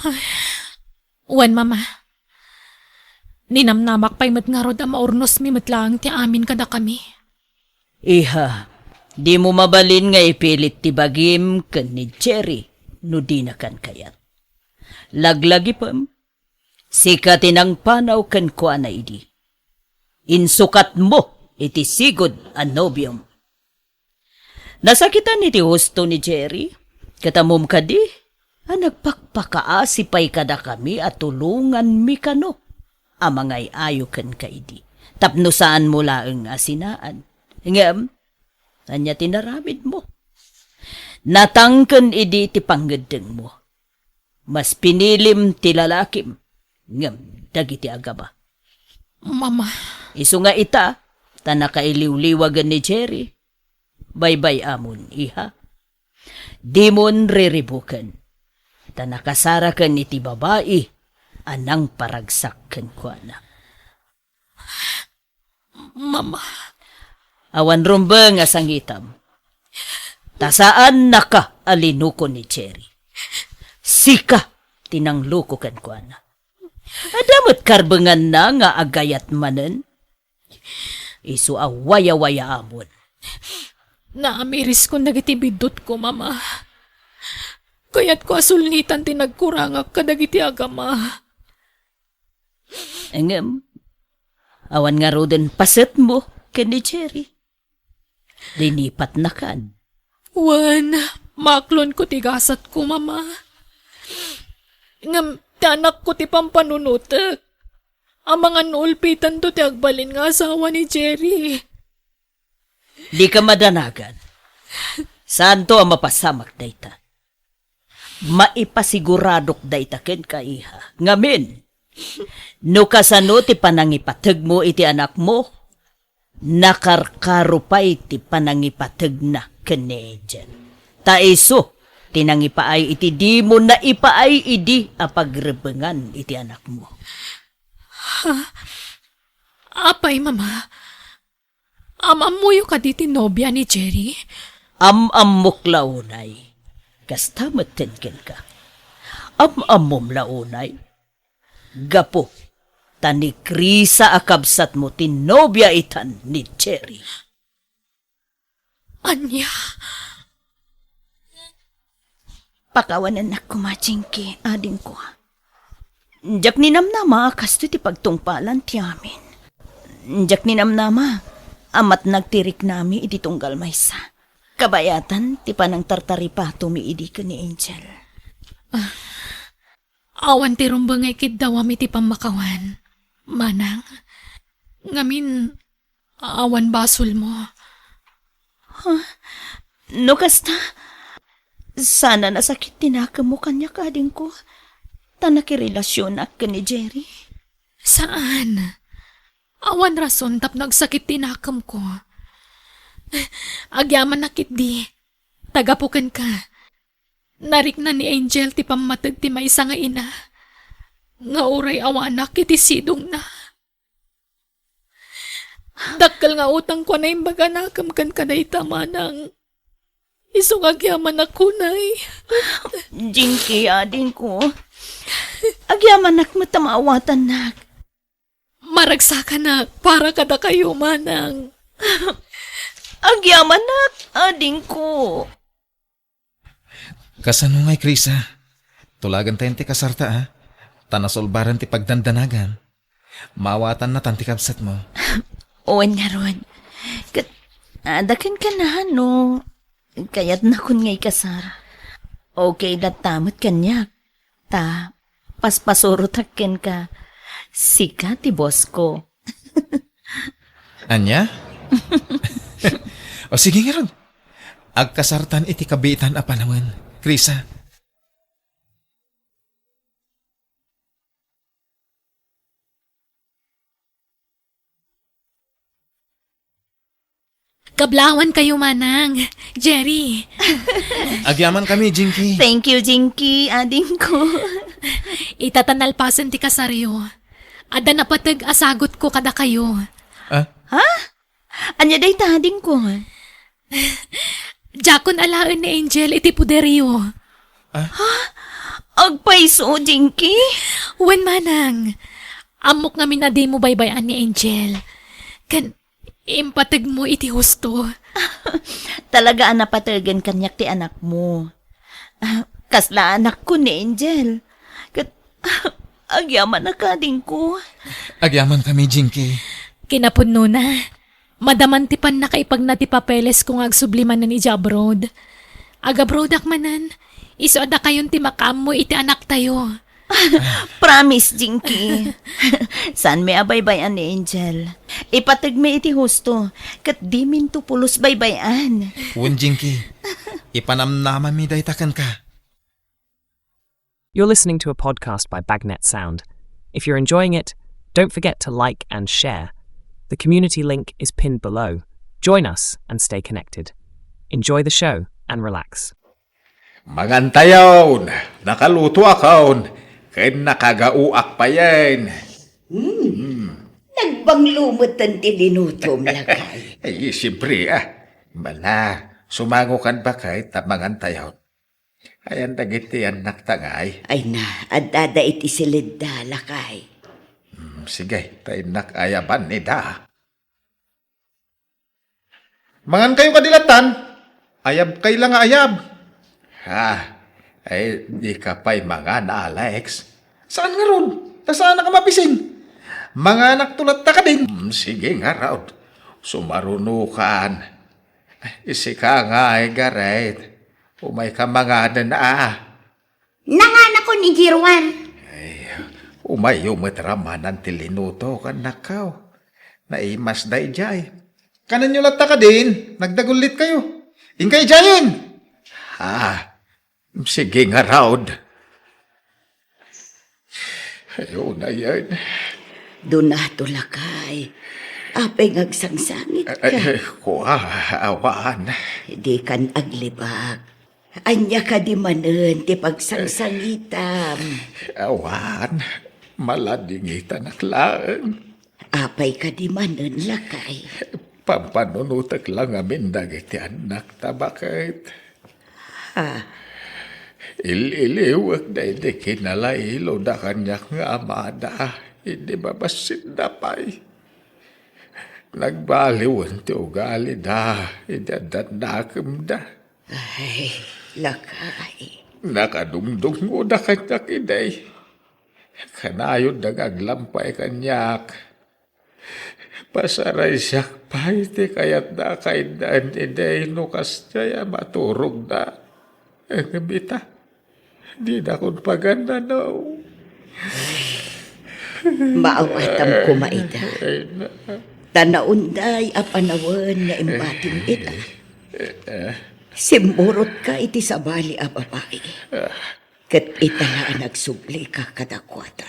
Ay, wen, Mama. Ninamnamak pay met ngarud a maurnosmi met laeng ti amin kadakami. Iha, dimo mabalin nga ipilit ti bagim ken ni Jerry no dina kan kayat. Laglagipem, sika ti nangpanaw kenkuana idi. Insukatmo iti sigud a nobiom. Nasakitan iti husto ni Jerry, ket ammom kadi a nagpakpakaasi pay kadakami a tulonganmi kano a mangay-ayo kenka idi, tapno saanmo laeng a sinaan. Ngem, ania ti naramidmo? Natangken idi ti pangngeddengmo. Mas pinilim ti lalakim ngem dagiti agama. Mama. Isu nga ita, ta nakailiwliwagen ni Jerry. Baybay-amon, iha. Dimon riribuken, ta nakasaraken iti babai a nangparagsak kenkuana. Mama. Awan rumbeng a sangitam. Ta saannaka a linuko ni Jerry. Sika ti nangloko kenkuana. Adda met karbenganna nga agayat manen. Isu a wayawayaamon. Naamiriskon dagiti biddutko, Mama. Kayatko a sulngitan ti nagkurangak kadagiti agama. Ngem, awan ngaruden pasetmo ken ni Jerry. Linipatnakan. Wen, maaklonko ti gasatko, Mama. Ngem ti anakko ti pampanunotek. Amangan no ulpitanto ti agbalin nga asawa ni Jerry. Dika madanagan. Saanto a mapasamak dayta. Maipasiguradok dayta kenka, iha. Ngamin, no kasano ti panangipategmo iti anakmo, nakarkaro pay ti panangipategna ken ni Angel. Ta isu ti nangipaay iti dimo naipaay idi a pagrebengan iti anakmo. Ha? Apay, Mama? Am-ammoyo kadi ti nobia ni Jerry? Am-ammok la unay. Kasta metten kenka. Am-ammom la unay. Gapu ta ni Krisa a kabsatmo ti nobia itan ni Jerry. Ania? Pakawanennak koma, Jinky, adingko. Diak ninamnama a kastoy ti pagtungpalan ti amin. Diak ninamnama a matnag ti riknami iti tunggal maysa. Kabayatan ti panangtartaripatomi idi ken ni Angel. Ah, awan ti rumbeng nga ikiddawam iti pammakawan, manang. Ngamin, awan basolmo. Ha? No kasta, saan a nasakit ti nakemmo kaniak, adingko, ta nakirelasionak ken ni Jerry? Saan. Awan rason tapno agsakit ti nakemko. Agyamanak ketdi, ta gapu kenka. Narikna ni Angel ti pammateg ti maysa nga ina nga uray awanak iti sidongna. Dakkel nga utangko a naimbag a nakem kenka dayta, manang. Isu nga agyamanak unay. Jinky, adingko. Agyamanak met a maawatannak. Aragsakanak para kadakayo, manang. Agyamanak, adingko. Kasano ngay, Krisa? Tulagentayon ti kasarta, a? Ta nasulbaran ti pagdandanagan. Maawatannatan ti kabsatmo. Wen ngarud. Ket, adda kenka no kayatnakon nga ikasar. Okay latta met kaniak. Ta, paspasurotak kenka. Sika ti boss ko. Ania? O sige ngarud. Agkasartan iti kabiitan a panawen, Krisa. Kablawan kayo, manang. Jerry. Agyamankami, Jinky. Thank you, Jinky, adingko. Ita ta nalpasen ti kasaryo. Adda napateg a sagutko kadakayo. Ah? Ha? Ania dayta, adingko? Diakon alaen ni Angel iti poderyo. Ah? Ha? Agpayso, Jinky? Wen, manang. Ammok ngamin a dimo baybay-an ni Angel. Ken impategmo iti husto. Talaga a napategen kaniak ti anakmo. Ah, kasla anakko ni Angel. Ket, agyamanak, adingko. Agyamankami, Jinky. Kinapudnona, madaman ti pannakaipagna ti papelesko nga agsubli manen idiay abroad. Agabroadak manen, isu a dakayon ti makaammo iti anaktayo. Promise, Jinky. Saanmi a baybay-an ni Angel. Ipategmi iti husto, ket diminto pulos baybay-an. Wen, Jinky. Ipanamnamami dayta kenka. You're listening to a podcast by Bagnet Sound. If you're enjoying it, don't forget to like and share. The community link is pinned below. Join us and stay connected. Enjoy the show and relax. Mangantayon, nakalutoakon, ken nakagaoak payen. Hmm. Nagbanglo metten ti linutom, lakay. Ay, siyempre, a. Bala, sumangokan, baket, ta mangantayon. Ayan dagiti annakta ngay? Ay na, addada iti siledda, lakay. Hmm, sige, ta innak ayaban ida. Mangankayo kadi lattan? Ayabkay la nga ayab. Ha, ay, dika pay mangan, Alex. Saan ngarud? Ta saanak a mabisin. Manganakto latta kadin. Hmm, sige ngarud. Sumarunokan. Ay, sika ngay, Gareth. Umayka manganen, a. Nanganakon idiay ruar. Ay, umayyo met ramanan ti linutok, annakko. Naimas daydiay. Kanenyo latta kadin, nagdagullitkayo. Inka idiayen. Ah, sige ngarud. Ay, unayen. Donato, lakay. Apay nga agsangsangitka? Ay, ay, kua, awan. Dikan aglibak. Ania kadi manen ti pagsangsangitam? Awan, maladingitanak laeng. Apay kadi manen, lakay? Pampanunotek la ngamin dagiti annakta, baket. Ha? Il-iliwek daydi kinalailo da kaniak nga amada idi babassit da pay. Nagbaliwen ti ugalida idi adda annakemda. Ay, lakay. Nakadungdungngoda kaniak idi. Kanayonda nga aglampay kaniak. Pasaraysiak pay ti kayatda a kaiddaen idi no kasdiay a maturogda. Ngem ita, dinakon pagannanaw. Maawatam koma ida. Ay, na. Ta naunday a panawen nga imbatim ida. Simmurotka iti sabali a babai. Ket ita la a nagsublika kadakuada.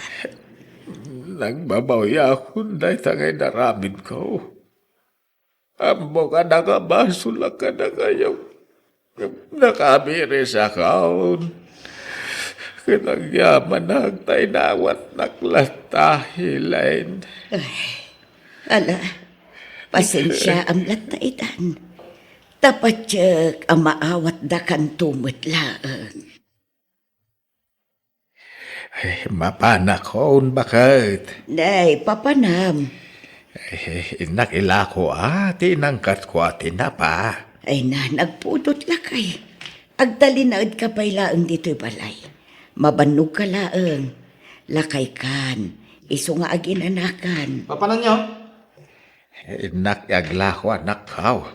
Nagbabawiakon dayta nga inaramidko. Ammok a nakabasolak kadakayo. Nakabirisakon. Ket agyamanak ta inawatnak latta, Elaine. Ay, ala, pasensiaam latta itan. Ta patiek a maawatdakanto met laeng. Eh, mapanakon, baket. Nay, papanam. Eh, innak ilako a, ti inangkatko a tinapa. Ay na, nagpudot lakay. Agtalinaedka pay laeng ditoy balay. Mabannogka laeng. Lakay kan, isu nga aginanakan. Papananyo? Eh, innak aglako, anakko.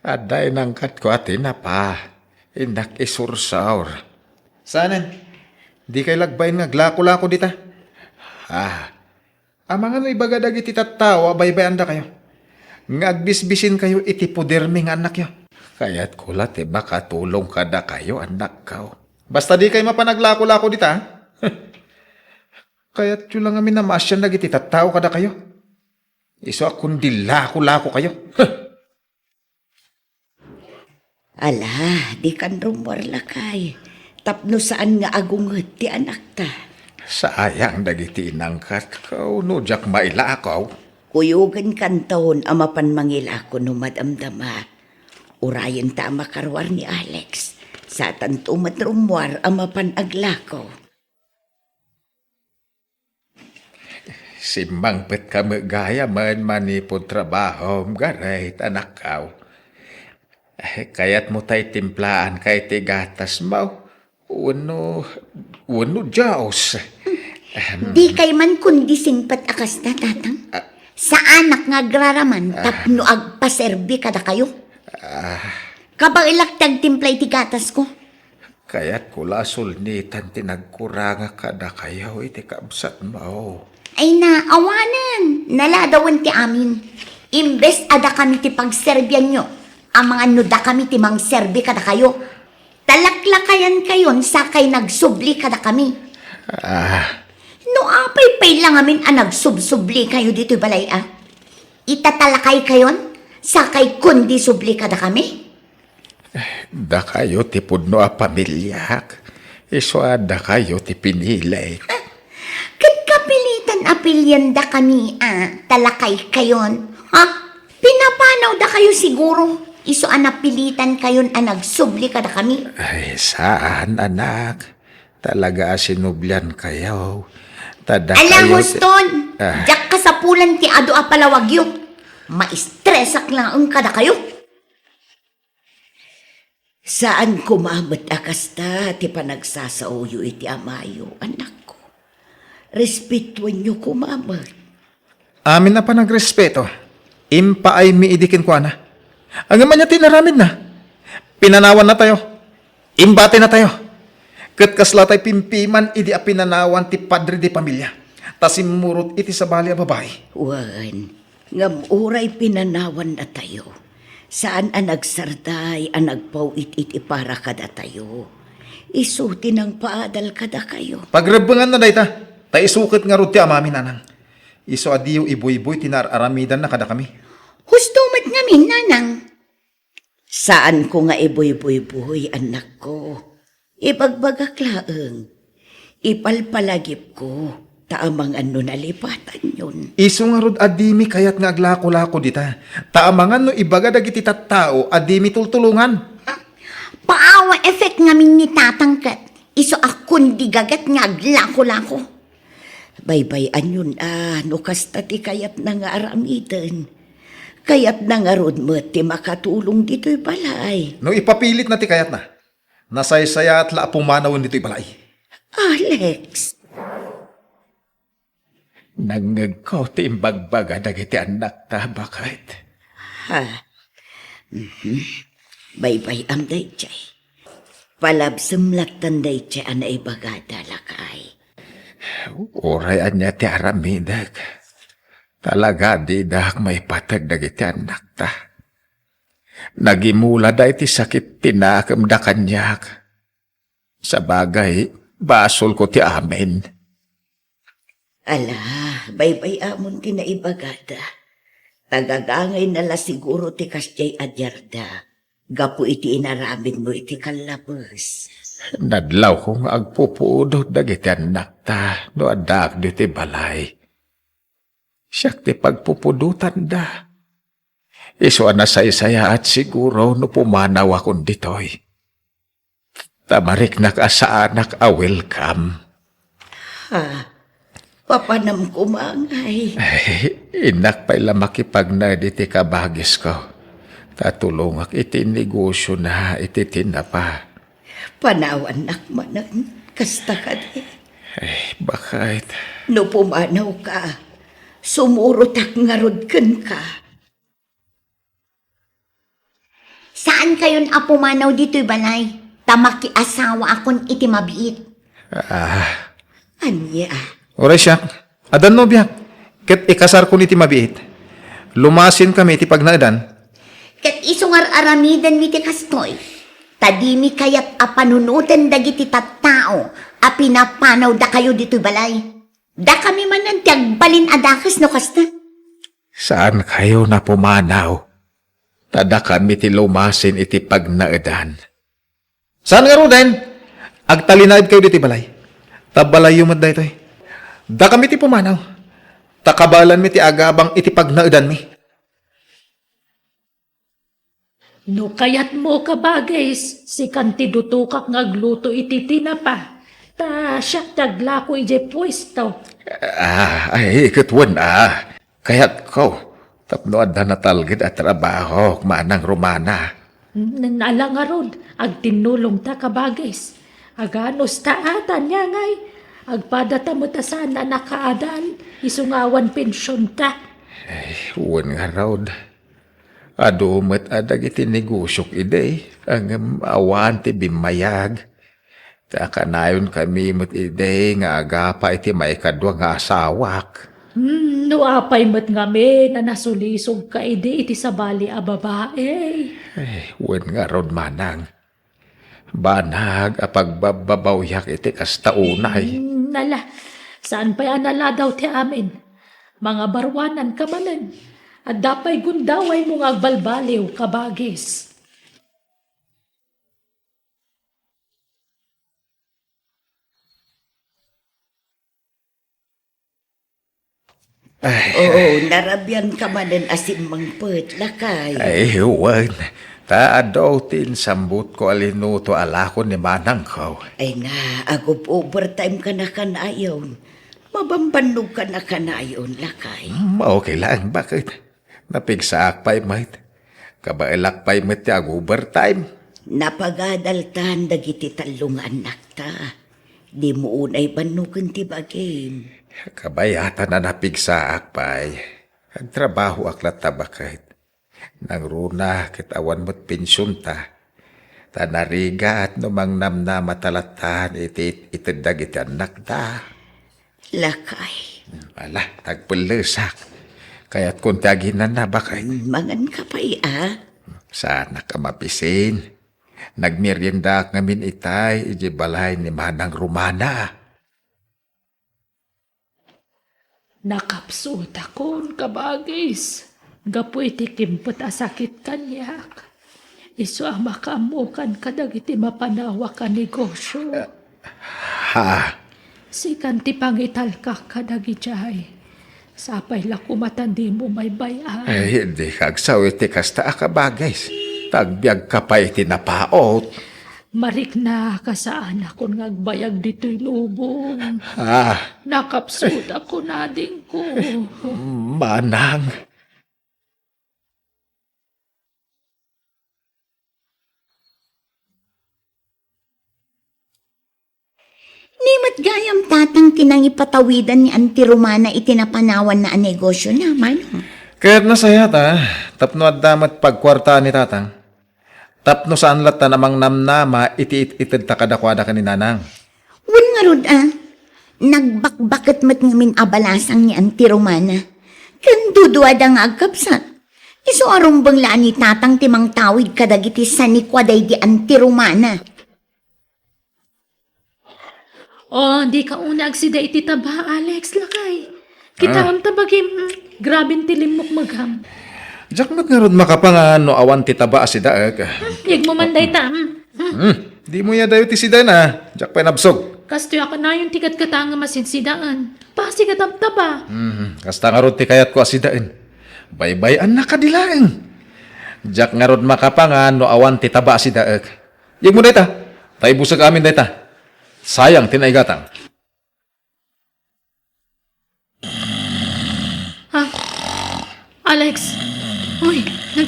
Adda inangkatko a tinapa. Innak isursor. Saanen? Dikay lagbain nga aglako-lako dita? Ah, amangan no ibaga dagiti tattao a baybay-andakayo, nga agbisbisinkayo iti podermi nga annakyo? Kayatko la ti makatulong kadakayo, annakko. Basta dikay mapan aglako-lako dita, ha? Kayatyo la ngamin a maasian dagiti tattao kadakayo. Isu a kundi lako-lakokayo. Huh! Ala, dikan rummuar lakay, tapno saan nga agunget ti anakta. Sayang dagiti inangkatko no diak mailako. Kuyogenkanton a mapan mangilako no madamdama. Urayenta a makaruar ni Alex. Satanto met rummuar a mapan aglako. Simmangpetka met gayamen manipud trabahom, Gareth, anakko. Eh, kayatmo tay timplaanka iti gatasmo? Wenno, wenno Dios? Ahem. Dikay man kundi singpet a kasta, Tatang. Ah. Saanak nga agraraman Ah. tapno agpaserbi kadakayo. Ah. Kabaelak ti agtimpla iti gatasko. Kayatko la a sulnitan ti nagkurangak kadakayo iti kabsatmo. Ay na, awanen, naladawen ti amin. Imbes a dakami ti pagserbianyo, amangan no dakami ti mangserbi kadakayo. Talaklakayankayon sakay nagsubli kadakami. Ah. No apay pay la ngamin a nagsubsublikayo ditoy balay a? Itatalakaykayon sakay kundi subli kadakami? Dakayo ti pudno a pamiliak, isu a dakayo ti pinilik. Ah, ket kapilitan a piliandakami a talakaykayon, ha? Pinapanawdakayo siguro, isu a napilitankayon a nagsubli kadakami. Ay, saan, anak. Talaga a sinubliankayo. Ta dakayo ti Ala, huston! Ah. Diak kasapulan ti adu a palawagyo. Maistresak laeng kadakayo. Saan koma met a kasta ti panagsasaoyo iti amayo, anakko. Respetuenyo koma met. Amin a panagrespeto, impaaymi idi kenkuana. Ngem ania ti inaramidna? Pinanawannatayo. Imbatinatayo. Ket kasla tay pimpiman idi a pinanawan ti padre de pamilia, ta simmurot iti sabali a babai. Wen, ngem uray pinanawannatayo, saan a nagsarday a nagpaw-it-it iti para kadatayo. Isu ti nangpaadal kadakayo. Pagrebbenganna dayta, ta isu ket ngarud ti amami, nanang. Isu a diyo ibuybuy ti naar-aramidanna kadakami. Husto met ngamin, nanang. Saanko nga ibuybuybuy, annakko. Ibagbagak laeng. Ipalpalagipko, ta amangan no nalipatanyon. Isu ngarud a dimi kayat nga aglakolako dita, ta amangan no ibaga dagiti tattao a dimi tultulongan. Power effect ngamin ni Tatang ket isu a kundi gaget nga aglakolako. Baybay-anyon a no kasta ti kayatna nga aramiden. Kayatna ngarud met ti makatulong ditoy balay. No ipapilitna ti kayatna, nasaysayaat la a pumanawen ditoy balay. Alex! Nangngegko ti imbagbaga dagiti annakta, baket. Ha? Mhm. Baybay-am daydiay. Palabsem lattan daydiay a naibagada, lakay. Uray ania ti aramidek, talaga didak maipateg dagiti annakta. Nagimulada iti sakit ti nakemda kaniak. Sabagay, basolko ti amin. Ala, baybay-amon ti naibagada. Tagagangayna la siguro ti kasdiay a diarda gapu iti inaramidmo iti kallabes. Nadlawko nga agpupudot dagiti annakta no addaak ditoy balay. Siak ti pagpupudotanda. Isu a nasaysayaat siguro no pumanawakon ditoy. Ta mariknak a saanak a welcome. Ah, papanam koma ngay. Ay, innak pay la makipagnaed iti kabagisko. Ta tulongak iti negosiona iti tinapa. Panawannak manen, kasta kadi? Ay, baket. No pumanawka, sumurotak ngarud kenka. Saankayon a pumanaw ditoy balay, ta makiasawaakon iti mabiit. Ah. Ania? Uray siak, addan nobiak, ket ikasarkon iti mabiit. Lumasinkami iti pagnaedan. Ket isu nga ar-aramidenmi ti kastoy, ta dimi kayat a panunoten dagiti tattao a pinapanawdakayo ditoy balay. Dakami manen ti agbalin a dakes no kasta. Saankayon a pumanaw, ta dakami ti lumasin iti pagnaedan. Saan ngaruden, agtalinaedkayo ditoy balay. Ta balayyo met daytoy. Dakami ti pumanaw, ta kabaelanmi ti agabang iti pagnaedanmi. No kayatmo, kabagis, sikan ti dutokak nga agluto iti tinapa, ta siak ti aglako idiay puesto. Ah, ay, ket wen, ah. Kayatko, tapno adda natalged a trabahok, Manang Romana. N-, ala ngarud, agtinnulongta, kabagis. Aganusta a, ania ngay, agpadata met a saan a nakaadal, isu nga awan pensionta. Ay, wen ngarud. Adu met a dagiti negosiok idi, ngem awan ti bimmayag. Ta kanayonkami met idi nga agapa iti maikadua nga asawak. Hmm, no apay met ngamin a nasulisogka idi iti sabali a babai. Ay, wen ngarud, Manang. Banag a pagbabbabawiak iti kasta unay. Hmm, ala, saan pay a naladaw ti amin? Mangabaruananka manen. Adda pay gundawaymo nga agbalbaliw, kabagis. Ay. Oo, narabianka manen a simmangpet, lakay. Ay, wen. Ta adu ti insambutko a linuto a lakon ni manangko. Ay na, ag-overtime ka na kanayon. Mabambannog ka na kanayon, lakay. Mm, okay lang, baket? Napigsaak pay met. Kabaelak pay met ti ag-overtime. Napagadaltan dagiti tallo nga annakta. Dimo unay bannogen ti bagim. Kabayatan a napigsaak pay. Agtrabahoak latta, baket. Nangruna ket awan met pensionta. Ta narigat no mangnamnamata latta iti ited dagiti annakta. Lakay. Ala, tagpellesak. Kayatkon ti aginana, baket. Mangan ka pay, a? Saanak a mapisin. Nagmeriendaak ngamin itay idiay balay ni Manang Romana. Nakapsutakon, kabagis, gapu iti kimpet a sakit kaniak. Isu a makaammokan kadagiti mapanawak a negosio. Ha? Sikan ti pangitalka kadagidiay. Sapay la koma ta dimo maybay-an. Ay, dika agsao iti kasta a kabagis. Ta agbiagka pay iti napaut. Marikna, kasaanakon nga agbayag ditoy lubong. Ah. Nakapsutakon, adingko. Manang. Ni met gayam, tatang, ti nangipatawidan ni Auntie Romana iti napanawanna a negosiona, manong? Ket nasayaat, a, tapno adda met pagkuartaan ni tatang. Tapno saan latta a mangnamnama iti it-itedta kadakuada ken ni nanang. Wen ngarud, a, nagbakbaket met ngamin a balasang ni Auntie Romana. Ken duduada nga agkabsat. Isu a rumbeng la a ni tatang ti mangtawid kadagiti sanikua daydi Auntie Romana. O, dika unay agsida iti taba, Alex, lakay. Kitaem ta bagim, mm, graben ti limmukmegam. Diak met ngarud makapangan no awan ti taba a sidaek. Hmm, yegmo man dayta, mm. Hmm. Hmm, dimo aya dayo ti sidaen, a. Diak pay nabsog. Kastoy a kanayon ti katkatangan a sidsidaen. Pasigadam taba. Hmm, kasta ngarud ti kayatko a sidaen. Baybay-anna kadi laeng. Diak ngarud makapangan no awan ti taba a sidaek. Yegmo dayta. Ta ibusek amin dayta. Sayang ti naigatang.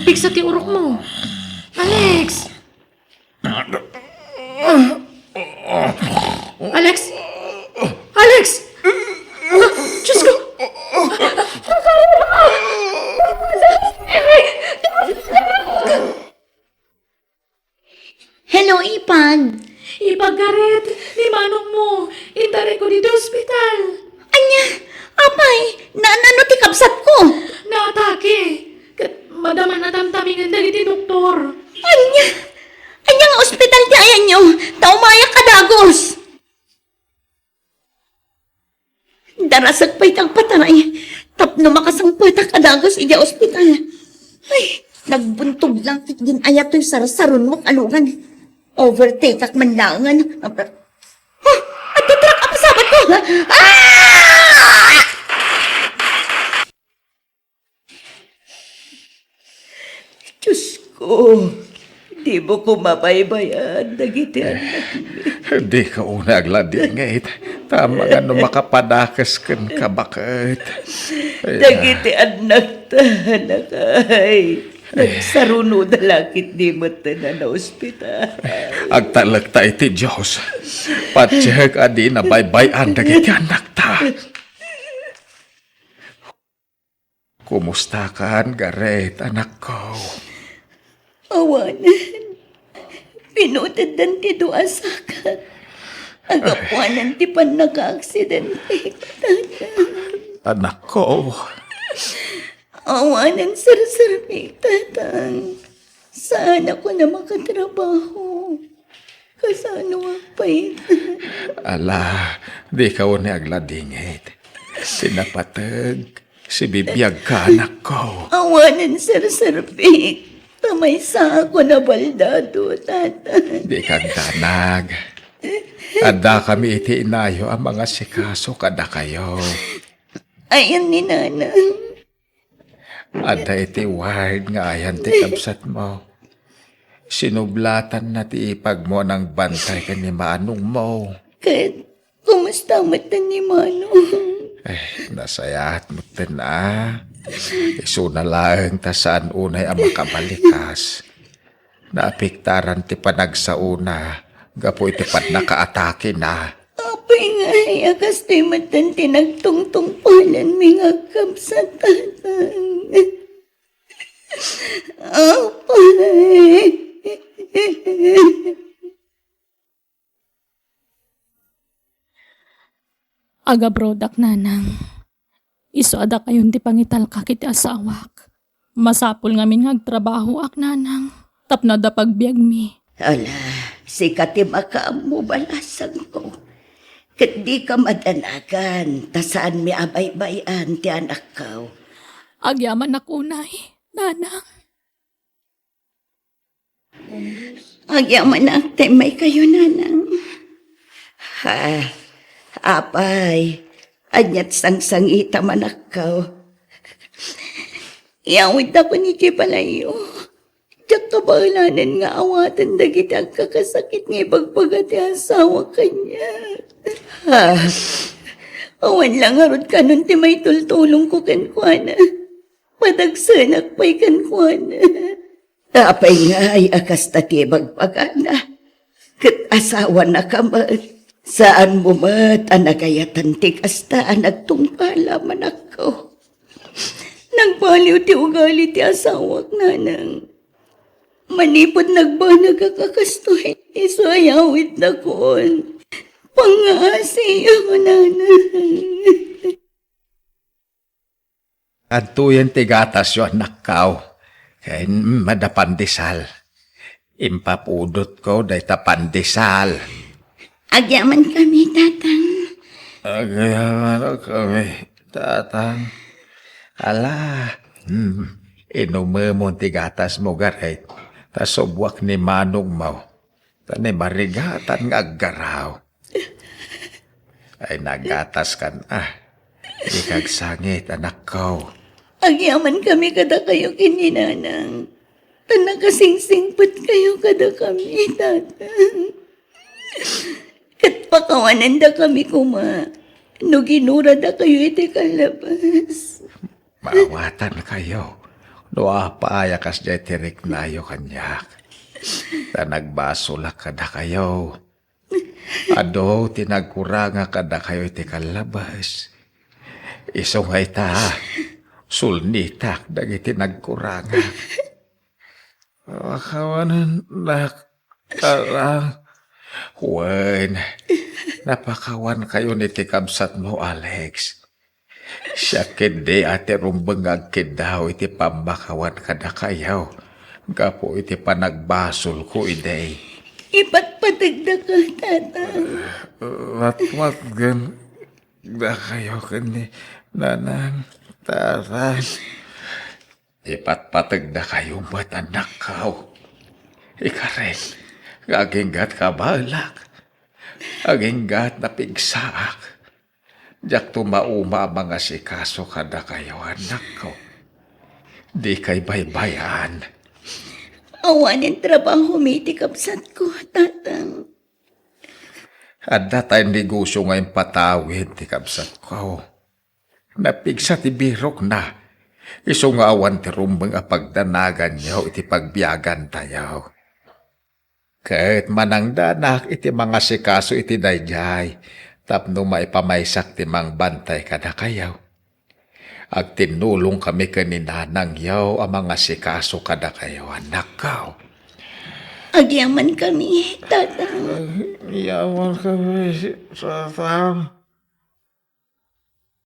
Pigsa ti urokmo. Alex! Alex! Alex! Ah, Diyos ko! Hello, Ipag. Ipag Gareth, ni manongmo, intarayko ditoy ospital. Ania? Apay, naan-ano ti kabsatko? Naatake. Ket madama a tamtamingen dagiti doktor. Ania? Ania nga ospital ti ayanyo? Ta umayak a dagus. Darasek pay ti agpataray tapno makasangpetak a dagus idiay ospital. Ay, nagbuntog lang ket din-ayat toy sarsarunmo a lungan. Overtake-ak man laengen. Huh, adda truck a pasabatko! Ah! Diosko, dimo koma baybay-an dagiti annakmi. Dika unay agladingit. Tama nga no makapadakes kenka baket. Ay, dagiti annakta, anakay. Nagsarunoda la ketdi metten a naospital. Agtalekta iti Dios. Patiek a dina baybay-an dagiti annakta. Kumustakan, Gareth, anakko? Awanen. Pinuteddan ti dua a sakak. Agapuanan ti pannakaaksidente, Tatang. Anakko. Awanen serserbik, Tatang. Saan a kuna makatrabaho. Kasano nga pay? Ala, dika unay agladingit. Sinapateg, sibibiagka, anakko. Awanen serserbik. Ta maysa a kuna baldado, Tatang. Dika agdanag. Addakami iti inayo a mangasikaso kadakayo. Ayan ni Nanang. Adda iti ward nga ayan ti kabsatmo. Sinublatanna ti ipagmo a nangbantay ken ni manongmo. Ket kumusta metten ni Manong? Eh, nasayaat metten a. Isuna laeng ta saan unay a makabalikas. Naapektaran ti panagsaona gapu iti pannakaatakena. Apay ngay a kastoy metten ti nagtungtungpalenmi nga agkabsat, Tatang. Apay. Agabrodak, Nanang. Isu a dakayon ti pangitalkak iti asawak. Masapul ngamin nga agtrabahoak, Nanang, tapno adda pagbiagmi. Ala, sika ti makaammo, balasangko. Ket dika madanagan, ta saanmi a baybay-an ti anakko. Agyamanak unay, Nanang. Agyamanak ta immaykayo, Nanang. Ha, apay, ania ti sangsangitam, anakko? Iyawidtakon idiay balayyo. Diak kabaelanen nga awaten dagiti agkakasakit nga ibagbaga ti asawak kaniak. Ha, awan la ngarud kanon ti maitultulongko kenkuana. Padagsenak pay kenkuana. Apay ngay a kasta ti ibagbagana? Ket asawanaka met. Saanmo met a nagayatan ti kasta a nagtungpal, anakko. Nagbaliw ti ugali ti asawak, Nanang. Manipud nagbanagak a kastoy, isu a iyawidtakon. Pangngaasiyo, Nanang. Adtoyen ti gatasyo, anakko, ken, mm, adda pandesal. Impapudotko dayta pandesal. Agyamankami, Tatang. Agyamankami, Tatang. Ala, mm, inumemon ti gatasmo, Gareth, ta subboak ni manongmo. Ta ni marigatan nga aggaraw. Ay, nagataskan, ah. Dika agsangit, anakko. Agyamankami kadakayo ken ni Nanang. Ta nakasingsingpetkayo kadakami, Tatang. Ket pakawanandakami koma no ginuradakayo iti kallabas. Maawatankayo No apay a kasdiay ti riknayo kaniak, ta nagbasolak kadakayo. Adu ti nagkurangak kadakayo iti kallabes. Isu nga ita, sulnitak dagiti nagkurangak. Pakawanennak, Tatang. Wen, napakawankayon iti kabsatmo, Alex. Siak ketdi a ti rumbeng nga agkiddaw iti pammakawan kadakayo gapu iti panagbasolko idi. Ipatpategdaka, Tatang. Watwatgen dakayo ken ni Nanang, Tatang. Ipatpategdakayo met, annakko. Ikarik nga aginggat kabaelak. Aginggat napigsaak. Diak tumauma a mangasikaso kadakayo, annakko. Dikay baybay-an. Awanen trabahomi ti kabsatko, Tatang. Adda tay negosio nga impatawid ti kabsatko. Napigsa ti birokna. Isu nga awan ti rumbeng a pagdanaganyo iti pagbiagantayo. Ket manangdanak iti mangasikaso iti daydiay tapno maipamaysak ti mangbantay kadakayo. Agtinnulongkami ken ni nanangyo a mangasikaso kadakayo, annakko. Agyamankami, Tatang. Agyamankami, Tatang.